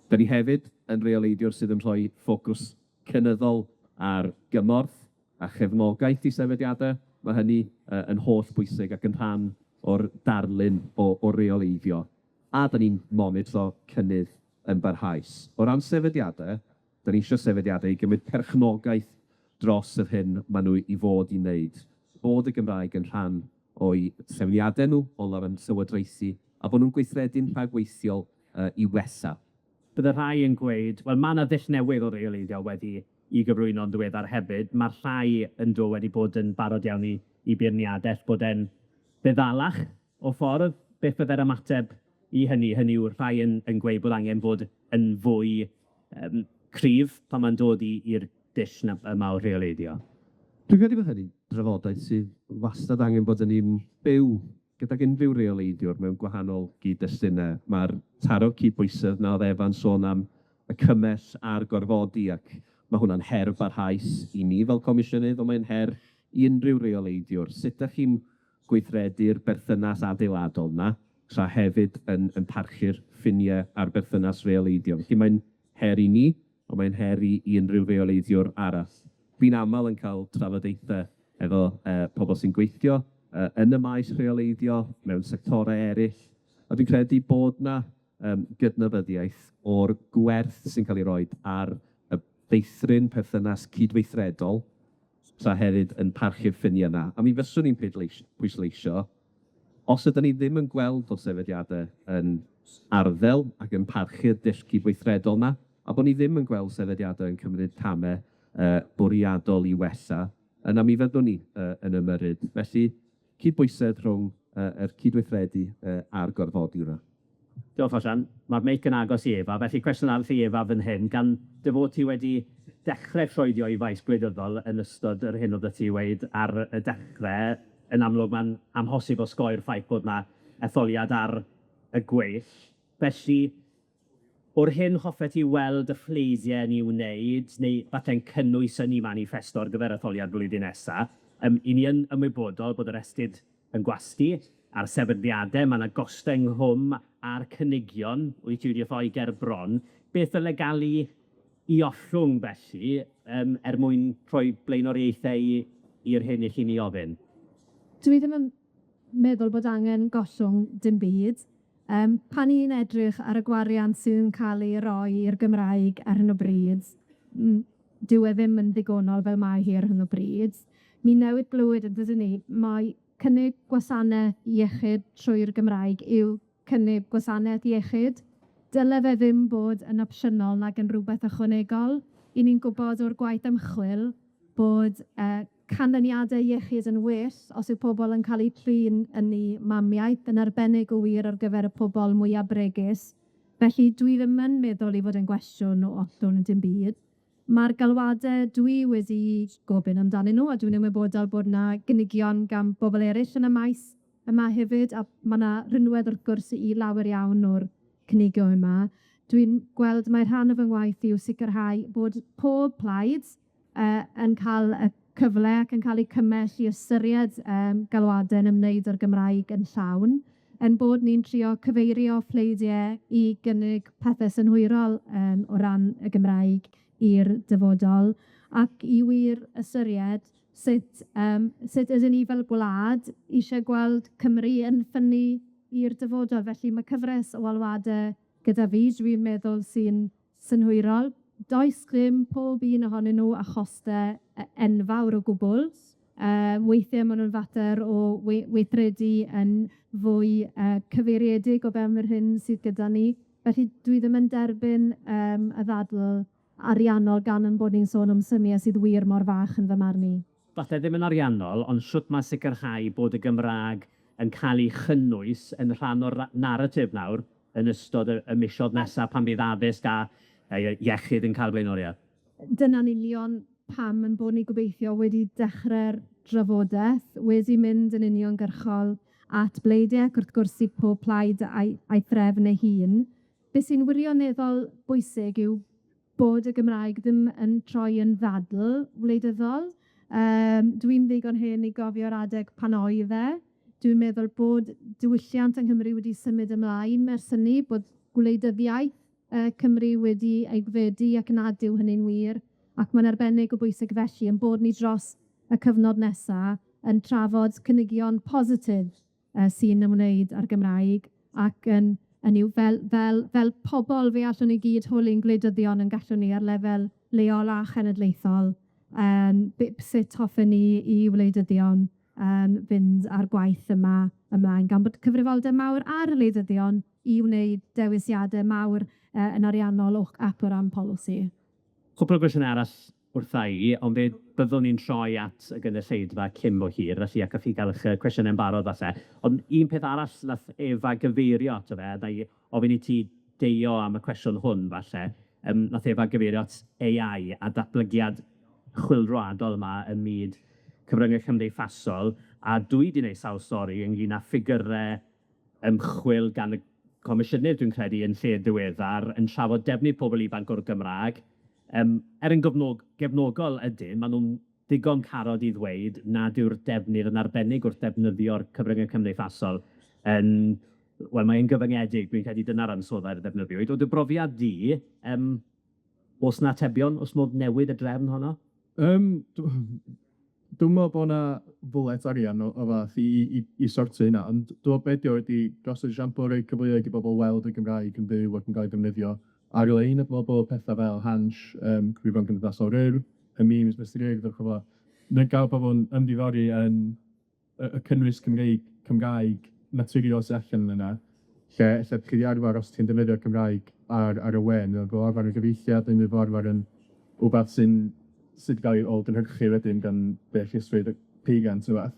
'Dan ni hefyd yn reoleiddiwr sydd yn rhoi ffocws cynyddol ar gymorth a chefnogaeth i sefydliade. Ma' hynny yy yn hollbwysig ac yn rhan o'r darlun o o reoleiddio. A 'dan ni'n monitro cynnydd yn barhaus. O ran sefydliade, 'dan ni isio sefydliade i gymryd perchnogaeth dros yr hyn ma' nw i fod i wneud, bod y Gymraeg yn rhan o'u trefniade nw, o ran llywodraethu, a bo' nw'n gweithredu'n rhagweithiol yy i wella. Bydde rhai yn gweud, wel ma' 'na ddull newydd o reoleiddio wedi 'i gyflwyno'n ddiweddar hefyd, ma' rhai yn do wedi bod yn barod iawn i i beirniadaeth bod e'n feddalach o ffordd, beth fydde'r ymateb i hynny? Hynny yw, rhai yn yn gweud bod angen bod yn fwy yym cryf pan ma'n dod i i'r dull 'na yma o rheoleiddio. Dwi'n credu bod hynny'n drafodaeth sydd wastad angen bod yn un byw gydag unrhyw reoleiddiwr mewn gwahanol gyd-destune. Ma'r taro cydbwysedd 'na o'dd Efa'n sôn am, y cymell a'r gorfodi, ac ma' hwnna'n her barhaus i ni fel Comisiynydd, on' mae'n her i unrhyw reoleiddiwr. Sut 'dach chi'n gweithredu'r berthynas adeiladol 'na, tra hefyd yn yn parchu'r ffinie a'r berthynas reoleiddio. Felly mae'n her i ni, on' mae'n her i i unrhyw reoleiddiwr arall. Fi'n amal yn ca'l trafodaethe efo yy pobol sy'n gweithio yy yn y maes rheoleiddio, mewn sectore eryll, a dwi'n credu bod 'na yym gydnabyddiaeth o'r gwerth sy'n ca'l 'i roid ar y feithrin perthynas cydweithredol, tra hefyd yn parchu'r ffinie 'na. A mi fyswn i'n pleidleis- pwysleisio, os ydyn ni ddim yn gweld bod sefydliade yn arddel ac yn parchu'r dull cydweithredol 'na, a bo' ni ddim yn gweld sefydliade yn cymryd came yy bwriadol i wella, yna mi fyddwn ni yy yn ymyrryd. Felly, cydbwysedd rhwng yy yr cydweithredu yy a'r gorfodi yna. Diolch Osian. Ma'r meic yn agos i Efa, felly cwestiwn arall i Efa fan hyn, gan dy fod ti wedi dechre troedio i faes gwleidyddol yn ystod yr hyn oeddet ti weud ar y dechre, yn amlwg ma'n amhosib osgoi'r ffaith bod 'na etholiad ar y gweill. Felly, o'r hyn hoffet ti weld y phleidiau yn 'i wneud, neu falle'n cynnwys yn 'u maniffesto ar gyfer etholiad blwyddyn nesa, yym 'yn ni yn ymwybodol bod yr esgid yn gwasgu, a'r sefydliade, ma' 'na goste ynghlwm a'r cynigion wyt ti wedi rhoi ger bron, beth ddyle ga'l 'i 'i ollwng felly, yym er mwyn rhoi blaenoriaethau i i'r hyn 'ych chi'n 'i ofyn? Dwi ddim yn meddwl bod angen gollwng dim byd. Yym pan ni'n edrych ar y gwariant sydd yn ca'l ei roi i'r Gymraeg ar hyn o bryd, dyw e ddim yn ddigonol fel mae hi ar hyn o bryd. Mi newydd glywed yn dydyn ni, mai cynnig gwasaneth iechyd trwy'r Gymraeg yw cynnig gwasaneth iechyd. Dyle fe ddim bod yn opsiynol nag yn rwbeth ychwanegol. 'Y ni'n gwbod o'r gwaith ymchwil bod yy canlyniade iechyd yn well os yw pobol yn ca'l eu trin yn 'u mamiaith, yn arbennig o wir ar gyfer y pobol mwya bregus. Felly dwi ddim yn meddwl 'i fod yn gwestiwn o ollwng dim byd. Ma'r galwade dwi wedi gofyn amdanyn nhw, a dwi'n ymwybodol bod 'na gynigion gan bobol eryll yn y maes yma hefyd, a ma' 'na rinwedd wrth gwrs i lawer iawn o'r cynigion yma. Dwi'n gweld mai rhan o fy ngwaith yw sicrhau bod pob plaid yy yn ca'l y cyfle ac yn ca'l eu cymell i ystyried yym galwade yn ymwneud â'r Gymraeg yn llawn, yn bod ni'n trio cyfeirio pleidie i gynnig pethe synhwyrol yym o ran y Gymraeg i'r dyfodol, ac i wir ystyried sut yym sut ydyn ni fel gwlad isie gweld Cymru yn ffynnu i'r dyfodol. Felly ma' cyfres o alwade gyda fi, dwi'n meddwl sy'n synhwyrol. Does ddim pob un ohonyn nhw â choste enfawr o gwbwl. Yy weithie ma' nw'n fater o weithredu yn fwy yy cyfeiriedig o fewn yr hyn sydd gyda ni. Felly dwi ddim yn derbyn yym y ddadl ariannol gan 'yn bod ni'n sôn am symiau sydd wir mor fach yn fy marn i. falle ddim yn ariannol, ond shwt ma' sicrhau bod y Gymra'g yn ca'l 'i chynnwys yn rhan o'r naratif nawr yn ystod y misoedd nesa pan fydd addysg a iechyd yn cael blaenoriaeth? Dyna'n union pam 'yn bod ni gobeithio wedi dechre'r drafodeth, wedi mynd yn uniongyrchol at bleidiau, ac wrth gwrs i pob plaid a'i threfn ei hun. Be' sy'n wirioneddol bwysig yw bod y Gymraeg ddim yn troi yn ddadl wleidyddol. Dwi'n ddigon hen i gofio'r adeg pan oedd e. Dwi'n meddwl bod diwylliant yng Nghymru wedi symud ymlaen ers hynny, bod gwleidyddiaeth Cymru wedi aeddfedu ac nad yw hynny'n wir, ac mae'n arbennig o bwysig felly 'yn bod ni dros y cyfnod nesa yn trafod cynigion positif sy'n ymwneud â'r Gymraeg ac yn yn yw fel fel fel pobol fe allwn ni gyd holi'n gwleidyddion yn gallwn ni ar lefel leol a chenedlaethol sut hoffen ni i wleidyddion fynd â'r gwaith yma ymlaen, gan bod cyfrifoldeb mawr ar y wleidyddion i wneud dewisiade mawr yn ariannol ac o ran polisi. Cwpwl o gwestiynau arall wrtha i, ond fe byddwn ni'n troi at y gynulleidfa cyn bo hir, felly a chi gael eich cwestiynau'n barod falle. Ond un peth arall nath Efa gyfeirio ato fe, a wna i ofyn i ti deio am y cwestiwn hwn falle, nath Efa gyfeirio at AI a datblygiad chwyldroadol yma ym myd cyfryngau cymdeithasol, a dwi 'di neud sawl stori ynglyn â ffigyre ymchwil gan y Comisiynydd, dwi'n credu, yn lle diweddar, yn trafod defnydd pobl ifanc o'r Gymra'g. Er yn gefnogol ydyn, ma' nw'n ddigon parod i ddweud nad yw'r defnydd yn arbennig wrth defnyddio'r cyfryngau cymdeithasol yn, wel, mae'n gyfyngedig, dwi'n credu dyna'r ansoddair a ddefnyddiwyd. O dy brofiad di, o's 'na atebion, o's modd newid y drefn honno? Dwi'm me'wl bo' 'na bwlet arian o fath i sortio hynna, ond dwi me'wl be' 'di o ydi gosod esiampl, roi cyfleoedd i bobol weld y Gymraeg yn fyw ac yn ga'l 'i defnyddio ar-lein, a dwi me'wl bod petha fel Hansh, cyfrifon cymdeithasol yr Urdd, y memes Misty Urdd a ch'mo', mae'n ga'l pobol yn ymddiddori yn y cynnwys Cymreig, Cymraeg naturiol sy allan yna, lle ella chi 'di arfer os ti'n defnyddio'r Cymraeg ar y we, ne' fel arfer yn gyfieithiad, neu fel arfer yn wbath sydd 'di ga'l 'i ôl-gynhyrchu wedyn gan ddeallusrwydd y peiriant ne' wbath.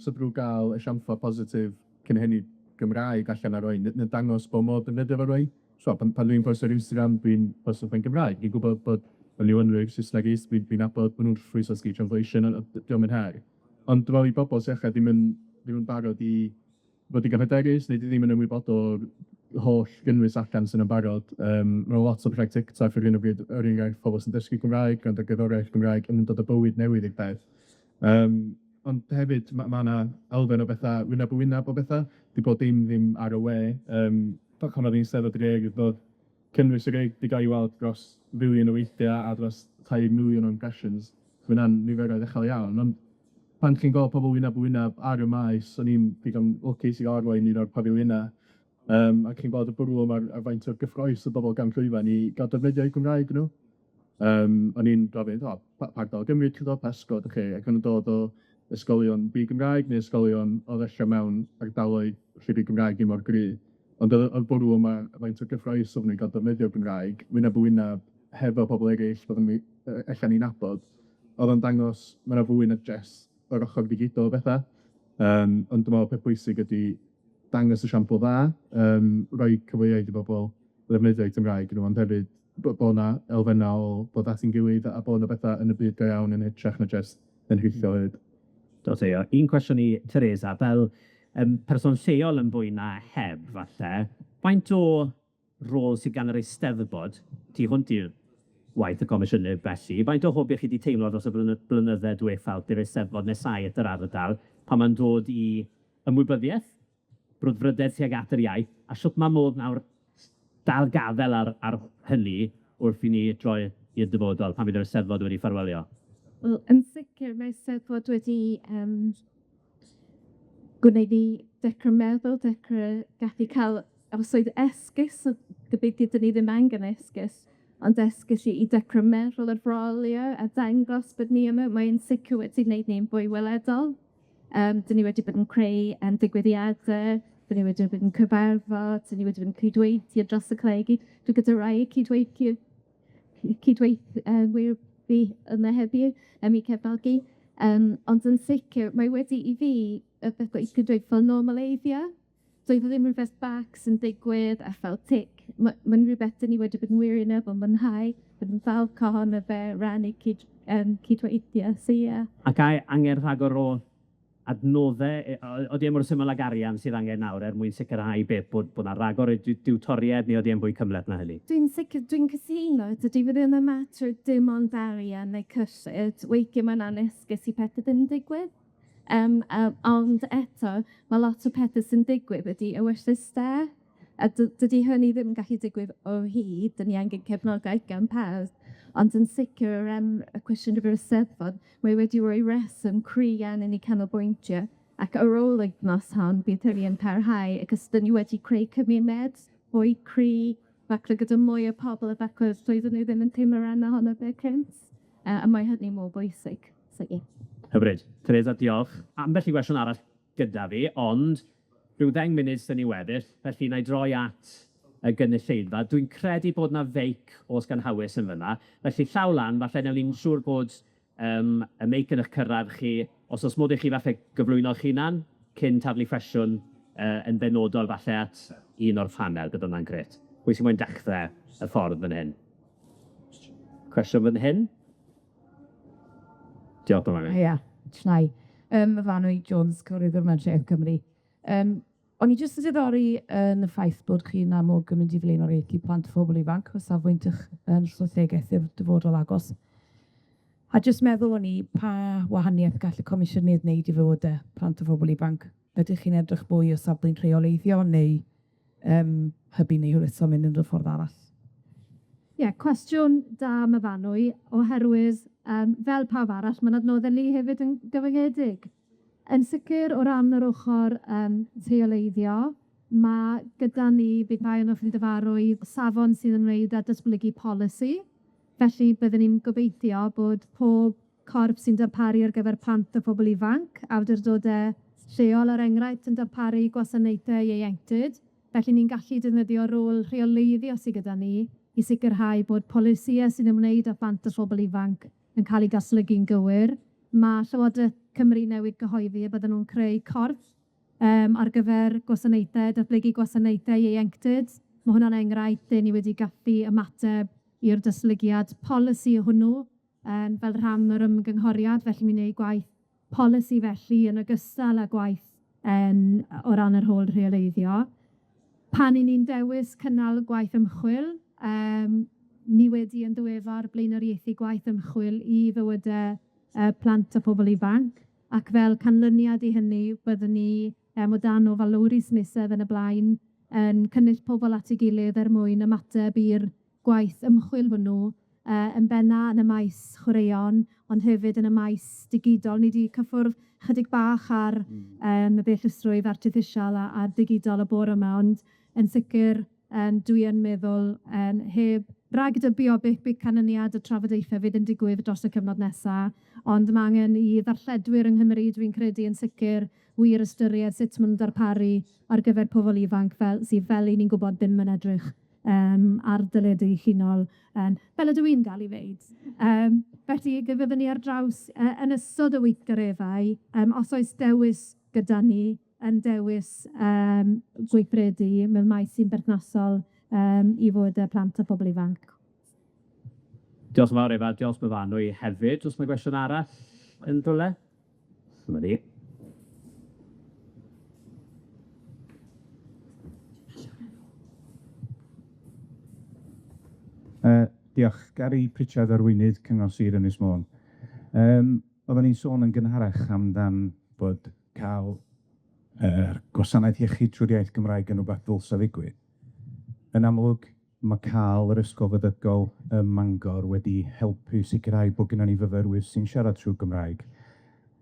So drw ga'l esiampla positif cynhenid Gymraeg allan ar oen, ne' dangos bo' modd defnyddio fo rei. So pan dwi'n postio ar Instagram, dwi'n postio fe'n Gymraeg. Fi'n gwbod bod y niwynwyr Saesneg is, dwi'n nabod ma' nw'n llwytho speech translation, a dio'm yn her. Ond dwi'n me'wl i bobol sy ella ddim yn barod i fod digon hyderus, neu 'di ddim yn ymwybodol o'r holl gynnwys allan sy'n yn barod. Ma' lot o pethau TikTok ar hyn o bryd, er enghraifft, pobol sy'n dysgu Cymraeg, gwrando ar gerddoriaeth Gymraeg, yn dod â bywyd newydd i'r peth. Ond hefyd, ma' 'na elfen o betha wyneb yn wyneb o betha, 'di bod dim ddim ar y we. Pan o'dd hi'n Steddfod yr Urdd, o'dd cynnwys yr Urdd 'di ga'l 'i weld dros filiwn o weithia' a dros 3 miliwn o impressions. Ma' wnna'n niferoedd uchel iawn, ond pan chi'n gweld pobol wyneb yn wyneb ar y maes, o'n i'n digon lwcus i arwain un o'r pafiliynau, a chi'n gweld y bwrlwm a'r faint o gyffrous o bobol gan llwyfan i ga'l defnyddio eu Cymraeg nhw. O'n i'n gofyn, o, pa ardal o Gymru ti'n dod, pa ysgol ydych chi? Ac o'n nhw'n dod o ysgolion di-Gymraeg neu ysgolion oedd ella mewn ardaloedd lle 'di Gymraeg ddim mor gry. Ond o'dd y bwrlwm a faint o gyffrous oedden nhw'n ga'l defnyddio'r Gymraeg, wyneb yn wyneb hefo pobol eraill oedden nhw ella'n 'u nabod, o'dd o'n dangos ma' 'na fwy na jyst yr ochor digidol o betha. Ond dwi'n me'wl peth pwysig ydi dangos esiampl dda, roi cyfleoedd i bobol ddefnyddio'u Cymraeg nhw, ond hefyd bo' 'na elfenna o bod at ein gilydd a bo' 'na betha yn y byd go iawn yn hytrach na jyst yn rhithiol hefyd. Do Theo. Un cwestiwn i Teresa, fel person lleol yn fwy na heb falle, faint o rôl sydd gan yr Eisteddfod tu hwnt i'r waith y Comisiynydd felly, faint o hwb i chi 'di teimlo dros y blynydde diwethaf wrth i'r Eisteddfod nesáu at yr ardal, pan ma'n dod i ymwybyddiaeth, brwdfrydedd tuag at yr iaith, a shwt ma' modd nawr dal gafel ar hynny wrth i ni droi i'r dyfodol, pan fydd yr Eisteddfod wedi ffarwelio? Wel, yn sicr, mae Eisteddfod wedi gwneud fi dechrau meddwl, dechrau gallu cael, os oedd esgus, so gobeithio 'dyn ni ddim angen esgus, ond esgus i dechrau meddwl ar brolio a dangos bod ni yma. Mae'n sicr wedi gwneud ni'n fwy weledol. Dyn ni wedi bod yn creu digwyddiade, dyn ni wedi bod yn cyfarfod, dyn ni wedi bod yn cydweithio dros y coleg. Dwi gyda rai cydweithwyr fi yma heddiw, i cefnogi. Ond yn sicir, mae wedi i fi, y beth dwi'n dweud fel normaleiddio. Doedd o ddim rwbeth bach sy'n digwydd a fel tic. Ma'n rwbeth 'dyn ni wedi bod yn wirioneddol mwynhau, bod yn falch ohono fe, rannu cydweithio, so ie. Ac ai angen rhagor o adnodde, odi e mor syml ag arian sydd angen nawr er mwyn sicrhau beth, bod 'na ragor o diwtoried, neu odi e'n fwy cymhleth na hynny? Dwi'n sicr, dwi'n cytuno, dydy fe ddim yn mater dim ond arian neu cyllid, weithie mae'n anesgus i pethe ddim yn digwydd. Ond eto, ma' lot o pethe sy'n digwydd ydi ewyllys da, a dydi hynny ddim yn gallu digwydd o hyd, 'dyn ni angen cefnogaeth gan pawb, ond yn sicr, y cwestiwn efo'r Eisteddfod, mae wedi roi reswm cry iawn i ni canolbwyntio, ac ar ôl y wythnos hon, bydd hynny yn parhau, achos 'dyn ni wedi creu cymuned fwy cry, falle gyda mwy o pobl, a falle doedden nhw ddim yn teimlo ran ohono fe cynt, a mae hynny mor bwysig, so ie. Hyfryd. Teresa, diolch. Ambell i gwestiwn arall gyda fi, ond rhyw 10 munud sy'n ni weddill, felly wna i droi at y gynulleidfa. Dwi'n credu bod 'na feic oes gan Hawys yn fan'na, felly llaw lan, falle wnawn ni'n siŵr bod y meic yn eich cyrraedd chi, os oes modd i chi falle gyflwyno'ch hunan cyn taflu cwestiwn yn benodol falle at un o'r panel, bydd hwnna'n grêt. Pwy sy'n moyn dechrau y ffordd fan hyn? Cwestiwn fan hyn? Diolch yn fawr. Ia, shwmae. Myfanwy Jones, Cyfarwyddwr Mentrau Iaith Cymru. O'n i jyst yn diddori yn y ffaith bod chi'n amlwg yn mynd i flaenoriaethu plant a phobl ifanc o safbwynt 'ych strategaeth i'r dyfodol agos. A jyst meddwl o'n i pa wahaniaeth gall y Comisiynydd wneud i fywyde plant a phobl ifanc? Ydych chi'n edrych mwy o safbwynt rheoleiddio neu hybu neu hwyluso mynd yn y ffordd arall? Ie, cwestiwn da Myfanwy, oherwydd fel pawb arall, ma'n adnodde ni hefyd yn gyfyngedig. Yn sicr o ran yr ochr rheoleiddio, ma' gyda ni, bydd rhai ohonoch chi'n gyfarwydd, safon sydd yn ymwneud â datblygu polisi. Felly byddwn ni'n gobeithio bod pob corff sy'n darparu ar gyfer plant a phobl ifanc, awdurdodau lleol er enghraifft, yn darparu gwasanaethau ieuenctid. Felly ni'n gallu defnyddio rôl rheoleiddio sydd gyda ni i sicrhau bod polisïau sy'n ymwneud â phlant a phobl ifanc yn cael eu datblygu'n gywir. Ma' Llywodraeth Cymru newydd gyhoeddi y bydden nhw'n creu corff ar gyfer gwasanaethau, datblygu gwasanaethau ieuenctid. Ma' hwnna'n enghraifft lle ni wedi gallu ymateb i'r datblygiad polisi hwnnw fel rhan o'r ymgynghoriad, felly mi'n wneud gwaith polisi felly yn ogystal â gwaith o ran yr holl rheoleiddio. Pan 'yn ni'n dewis cynnal gwaith ymchwil, ni wedi yn ddiweddar blaenoriaethu gwaith ymchwil i fywydau plant a phobl ifanc, ac fel canlyniad i hynny, byddwn ni o dan ofal Lowri nesaf yn y blaen yn cynnull pobl at ei gilydd er mwyn ymateb i'r gwaith ymchwil hwnnw, yn benna yn y maes chwaraeon, ond hefyd yn y maes digidol. Ni 'di cyffwrdd chydig bach ar y ddeallusrwydd artiffisial a digidol y bore yma, ond yn sicr dwi yn meddwl heb ragdybio beth bydd canlyniad y trafodaethau fydd yn digwydd dros y cyfnod nesa, ond ma' angen i ddarlledwyr yng Nghymru, dwi'n credu yn sicr, wir ystyried sut maen nhw'n darparu ar gyfer pobl ifanc fel sydd, fel 'y ni'n gwybod, ddim yn edrych ar deledu llinol, fel ydw i'n dal i wneud. Felly, fyddwn ni ar draws yn ystod y weithgareddau, os oes dewis gyda ni, yn dewis gweithredu mewn maes sy'n berthnasol i fod y plant a phobl ifanc. Diolch yn fawr Efa, diolch Myfanwy hefyd. Oes 'na gwestiwn arall yn rhywle? Dyma ni. Diolch. Gary Pritchard, arweinydd Cyngor Sir Ynys Môn. Oedden ni'n sôn yn gynharach amdan bod ca'l yr gwasanaeth iechyd trwy'r iaith Gymraeg yn rwbath ddylsa ddigwydd. Yn amlwg, ma' ca'l yr ysgol feddygol ym Mangor wedi helpu sicrhau bod gynnon ni fyfyrwyr sy'n siarad trwy Gymraeg.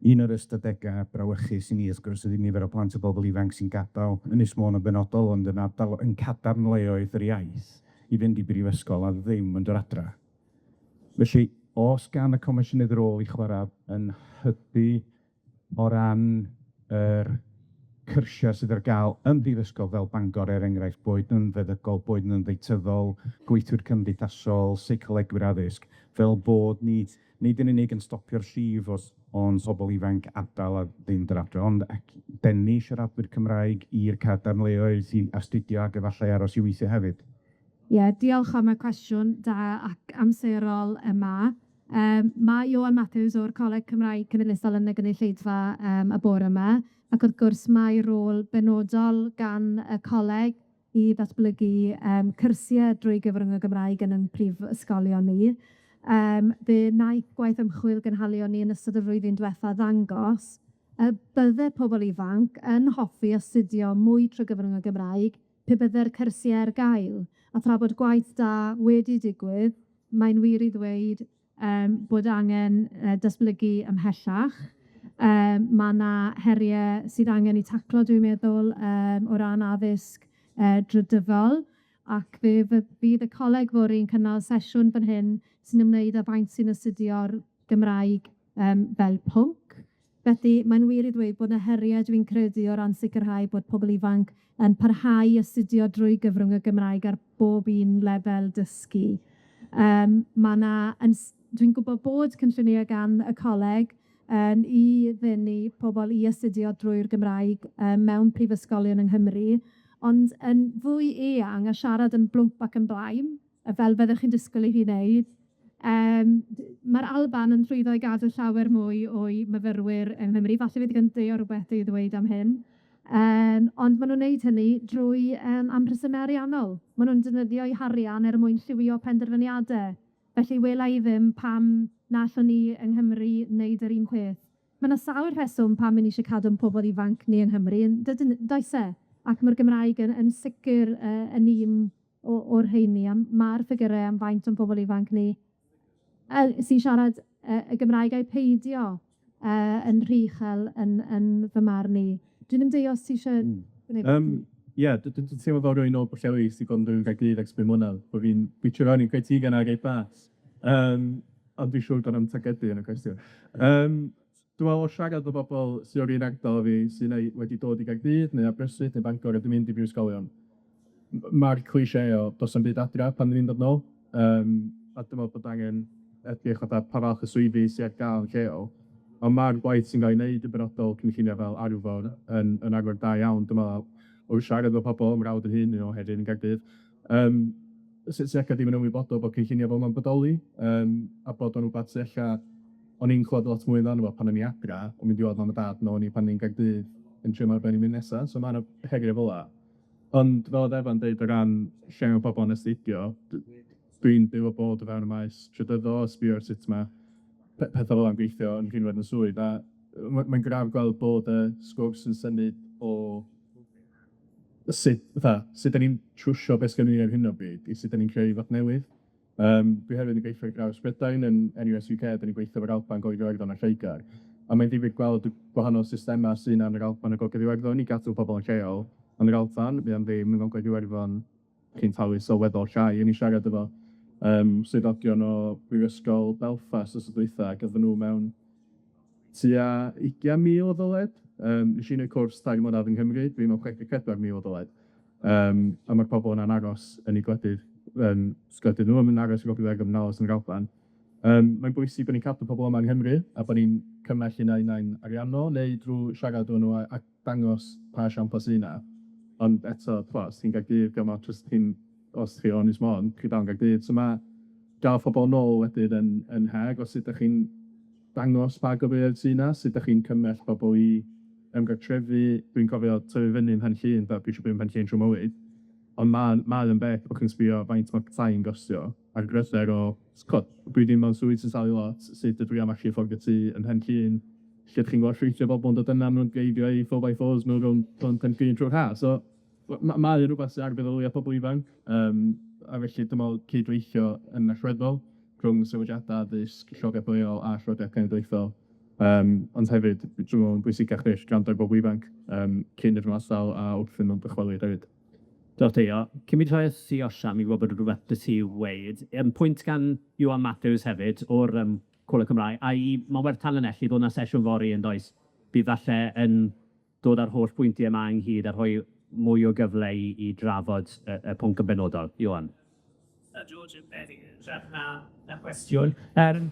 Un o'r ystadegau brawychus i ni, wrth gwrs, ydi nifer o plant o bobl ifanc sy'n gadal Ynys Môn yn benodol, ond yn ardal yn cadarnleoedd yr iaith i fynd i brifysgol a ddim yn dod adra. Felly, o's gan y Comisiynydd rôl i chwarae yn hybu o ran yr cyrsia sydd ar ga'l yn brifysgol fel Bangor, er enghraifft, boed yn feddygol, boed yn ddeithyddol, gweithwyr cymdeithasol, seicolegwyr addysg, fel bod ni nid yn unig yn stopio'r llif o o'n pobol ifanc ardal a ddim dod adre, ond ac denu siaradwyr Cymraeg i'r cadarnleoedd i astudio ac efallai aros i weithio hefyd. Ie, diolch am y cwestiwn da ac amserol yma. Ma' Ioan Matthews o'r Coleg Cymraeg Cenedlaethol yn y gynulleidfa y bore yma, ac wrth gwrs mae rôl benodol gan y coleg i ddatblygu cyrsie drwy gyfrwng y Gymraeg yn 'yn prif ysgolion ni. Fe wnaeth gwaith ymchwil gynhalion ni yn ystod y flwyddyn diwetha ddangos y bydde pobol ifanc yn hoffi astudio mwy trwy gyfrwng y Gymraeg pe bydde'r cyrsie ar gael, a thra bod gwaith da wedi digwydd, mae'n wir i ddweud bod angen datblygu ymhellach. Ma' 'na herie sydd angen 'u taclo, dwi'n meddwl, o ran addysg drydyddol, ac fe fydd y coleg fory'n cynnal sesiwn fan hyn sy'n ymwneud â faint sy'n astudio'r Gymraeg fel pwnc. Felly, mae'n wir i ddweud bod 'na heriau, dwi'n credu, o ran sicrhau bod pobl ifanc yn parhau i astudio drwy gyfrwng y Gymraeg ar bob un lefel dysgu. Ma' 'na yn dwi'n gwbod bod cynlluniau gan y coleg yym i ddenu pobl i astudio drwy'r Gymraeg yym mewn prifysgolion yng Nghymru, ond yn fwy eang a siarad yn blwmp ac yn blaen, fel fyddwch chi'n disgwyl i fi wneud, ma'r Alban yn llwyddo i gadw llawer mwy o'i myfyrwyr yng Nghymru. Falle fydd gen Deo rwbeth i ddweud am hyn. Ond ma' nw'n wneud hynny drwy am rhesyme ariannol. Ma' nw'n defnyddio 'u harian er mwyn llywio penderfyniade. Felly wela i ddim pam na allwn ni yng Nghymru wneud yr un peth. Ma' 'na sawl rheswm pam 'yn ni isie cadw'n pobol ifanc ni yng Nghymru, yn dydyn, does e? Ac ma'r Gymraeg yn sicr yn un o'r rheini, a ma'r ffigyre am faint o'n pobol ifanc ni sy'n siarad y Gymraeg ai peidio yn rhy uchel yn fy marn i. Dwi'n ymddeol os ti isie gwneud... Ie, dwi'n teimlo fel rywun o Bwllheli sy 'di bod yn byw yn Gaerdydd ers pum mlynedd, bo' fi'n gweithio fewn i'n criteria 'na reit dda. Ond dwi'n siŵr bod na'm targedu yn y cwestiwn. Dwi'n me'wl o siarad efo bobol sy o'r un ardal â fi, sy neu wedi dod i Gaerdydd neu Aberystwyth neu Bangor a 'di mynd i brifysgolion, ma'r cliché o do's na'm byd adra pan 'dan ni'n dod nôl, a dwi'n me'wl bod angen edrych fatha pa fath o swyddi sy ar ga'l yn lleol, ond ma'r gwaith sy'n ga'l 'i neud yn benodol cynllunio fel Arfor yn arfer da iawn, dwi'n me'wl, o siarad efo pobol, mrawd 'yn hun, o hefyd yn Gaerdydd, sy ella ddim yn ymwybodol bod cynllunio fel 'ma'n bodoli, a bod o'n rwbath sy ella o'n i'n clywed lot mwy amdano fo pan o'n i adra, yn mynd i weld mam a dad nôl o'n i pan o'n i'n Gaerdydd yn trio meddwl be' o'n i'n mynd nesa, so ma' 'na heria' fel 'a. Ond fel o'dd Efa'n deud o ran lle ma' pobol yn astudio, dwi'n byw a bod o fewn y maes trydyddol, a sbio ar sut ma' petha fel 'a'n gweithio yn rhinwedd 'yn swydd, a mae'n braf gweld bod y sgwrs yn symud o sut fatha sut 'dan ni'n trwsio be' sgynnon ni ar hyn o bryd i sut 'dan ni'n creu rwbath newydd. Dwi hefyd yn gweithio ar draws Prydain yn NUS UK, 'dan ni'n gweithio efo'r Alban, Gogledd Iwerddon a Lloegar, a mae'n ddifyr gweld y gwahanol systema sy 'na yn yr Alban a Gogledd Iwerddon i gadw pobol yn lleol. Yn yr Alban, mae am ddim, yn Gogledd Iwerddon, chi'n talu sylweddol llai. O'n i'n siarad efo swyddogion o Brifysgol Belfast wsos dwytha, ac oedden nhw mewn tua 20,000 o ddyled. Nes i wneud cwrs 4 mlynedd yng Nghymru, dwi mewn 64,000 o ddyled. A ma'r pobol yna'n aros yn eu gwledydd, gwledydd nhw, yn aros i Gogledd Iwerddon, yn aros yn yr Alban. Mae'n bwysig bod ni'n cadw pobol yma yng Nghymru, a bod ni'n cymell hynna unai'n ariannol, neu drwy siarad efo nhw a dangos pa esiampl sy 'na. Ond eto, t'mo', os ti'n Gaerdydd, dio'm ots os ti'n os chi o Ynys Môn, chi dal yn Gaerdydd. So ma' ga'l pobol nôl wedyn yn her, o sut 'dach chi'n dangos pa gyfleoedd sy 'na, sut 'dach chi'n cymell pobol i ymgartrefu. Dwi'n cofio tyfu fyny ym Mhen Llŷn, fel dwi isio byw ym Mhen Llŷn trwy mywyd, ond ma' yn beth bo' chi'n sbio faint ma' tai'n gostio, a'r gryfder o, t'god, dwi ddim mewn swydd sy'n talu lot, sut ydw i am allu fforddio tŷ ym Mhen Llŷn, lle 'dach chi'n gweld llwythi o bobol yn dod yna, ma' nw'n dreifio eu four by fours nw rownd rownd Pen Llŷn trw'r ha. So mae o'n rwbath sy ar feddylia pobol ifanc, a felly dwi'n me'wl cydweithio yn allweddol rhwng sefydliada addysg, Llywodraeth leol a Llywodraeth Cenedlaethol, ond hefyd dwi'n me'wl yn bwysicach fyth, gwrando ar bobol ifanc, cyn iddyn nw adal a wrth iddyn nw dychwelyd hefyd. Diolch Deio. Cyn mi droi at ti Osian, fi'n gwybod bod rhywbeth 'da ti i'w weud. Pwynt gan Iwan Matthews hefyd o'r Coleg Cymraeg, a i, mae'n werth tanlinellu bod 'na sesiwn fory yn does, bydd falle yn dod â'r holl bwyntie 'ma ynghyd a rhoi mwy o gyfle i i drafod y y pwnc yn benodol. Iwan. George, na cwestiwn. Yym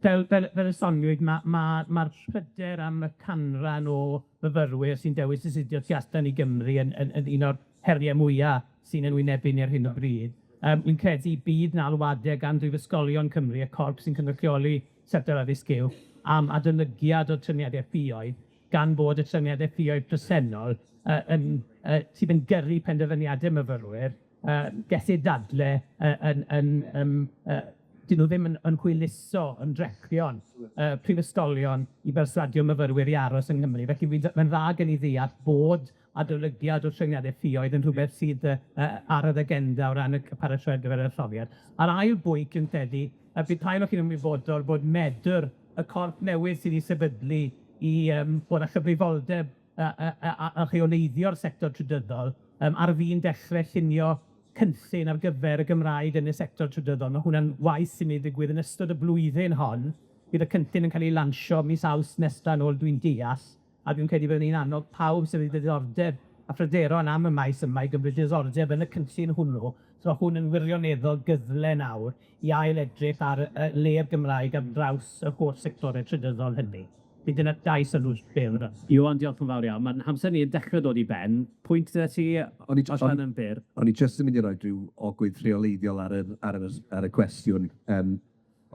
fel fel fel y soniwyd, ma' ma' ma'r pryder am y canran o fyfyrwyr sy'n dewis astudio tu allan i Gymru yn yn yn un o'r herie mwya sy'n ein wynebu ni ar hyn o bryd. Yym wi'n credu bydd 'na alwade gan brifysgolion Cymru, y corff sy'n cynrychioli sector addysg uwch, am adolygiad o'r trefniade ffïoedd, gan bod y trefniade ffïoedd presennol yy yn yy sydd yn gyrru penderfyniade myfyrwyr, yy gellir dadle yy yn yn yym yy 'dyn nw ddim yn yn hwyluso ymdrechion yy prifysgolion i berswadio myfyrwyr i aros yng Nghymru. Felly fi'n d- ma'n dda gen i ddeall bod adolygiad o'r trefniade ffïoedd yn rhwbeth sydd yy yy ar yr agenda o ran y c- paratoi ar gyfer yr etholiad. A'r ail bwynt dwi'n credu, y bydd rhai ohonoch chi'n ymwybodol bod Medr, y corff newydd sydd 'i sefydlu i yym bod â chyfrifoldeb yy yy yy a a rheoleiddio'r sector trydyddol, yym ar fin dechre llunio cynllun ar gyfer y Gymraeg yn y sector trydyddol. Ma' hwnna'n waith sy'n mynd i ddigwydd yn ystod y blwyddyn hon. Bydd y cynllun yn cael ei lansio mis Awst nesa yn ôl dwi'n deall, a dwi'n credu byddwn ni'n annog pawb sydd â diddordeb a phryderon am y maes yma i gymryd diddordeb yn y cynllun hwnnw. So ma' hwn yn wirioneddol gyfle nawr i ail edrych ar yy le'r Gymraeg ar draws yr holl sectore trydyddol hynny. Fydd dyna dau sylw byr. Iwan, diolch yn fawr iawn. Ma'n hamser ni yn dechre dod i ben. Pwynt gyda ti, O'n i Osian, yn byr? O'n i jyst yn mynd i roi rhyw ogwydd rheoleiddiol ar yr ar yr ar y cwestiwn. Yym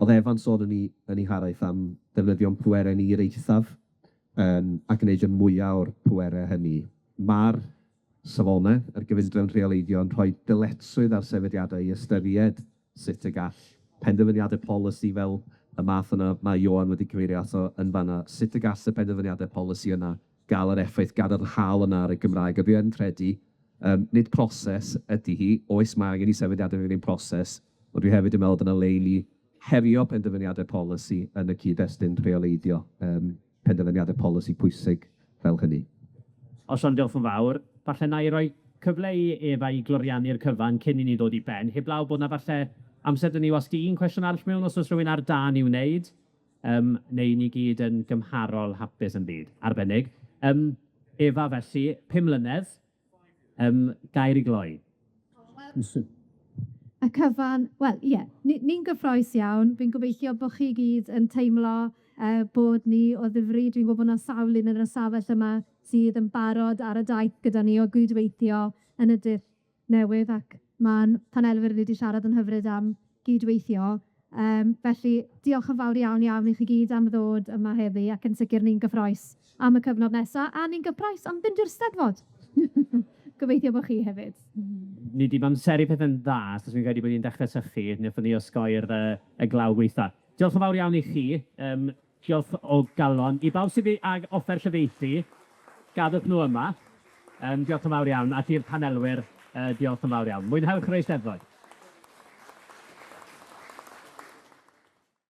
o'dd Efa'n sôn yn 'i yn 'i haraith am defnyddio'n pwerau ni i'r eithaf, yym a gneud y mwya o'r pwerau hynny. Ma'r safone ar gyfundrefn rheoleiddio yn rhoi dyletswydd ar sefydliadau i ystyried sut y gall penderfyniade polisi fel y math yna ma' Ioan wedi cyfeirio ato yn fan 'na, sut y gall y penderfyniade polisi yna ga'l yr effaith gadarnhaol yna ar y Gymraeg, a dwi yn credu, yym nid proses ydi hi, oes ma' angen i sefydliadau ddilyn proses, ond dwi hefyd yn meddwl bod 'na le i ni herio penderfyniade polisi yn y cyd-destun rheoleiddio, yym penderfyniade polisi pwysig fel hynny. Osian, diolch yn fawr. Falle wna i roi cyfle i Efa i gloriannu'r cyfan cyn i ni ddod i ben, heblaw bod 'na falle amser 'da ni wasgu un cwestiwn arall mewn os oes rhywun ar dân i'w wneud, yym neu ni gyd yn gymharol hapus yn byd. Arbennig. Yym Efa felly, pum mlynedd, yym gair i gloi. Y cyfan, wel, ie, ni ni'n gyffrous iawn. Fi'n gobeithio bo' chi gyd yn teimlo yy bod ni o ddifri. Dwi'n gwybod bo' 'na sawl un yn yr ystafell yma sydd yn barod ar y daith gyda ni o gydweithio yn y dull newydd, ac ma'n panelwyr ni 'di siarad yn hyfryd am gydweithio. Yym felly, diolch yn fawr iawn iawn i chi gyd am ddod yma heddi, ac yn sicr ni'n gyffrous am y cyfnod nesa, a ni'n gyffrous am fynd i'r Steddfod. Gobeithio bo' chi hefyd. Ni 'di amseru pethe'n dda, achos fi'n credu bod ni'n dechre sychu, wnaethon ni osgoi'r yy y glaw gwaetha. Diolch yn fawr iawn i chi, yym diolch o galon. I bawb sydd 'di ag offer cyfieithu, gadwch nhw yma. Yym diolch yn fawr iawn, ac i'r panelwyr, yy diolch yn fawr iawn. Mwynhewch yr Eisteddfod.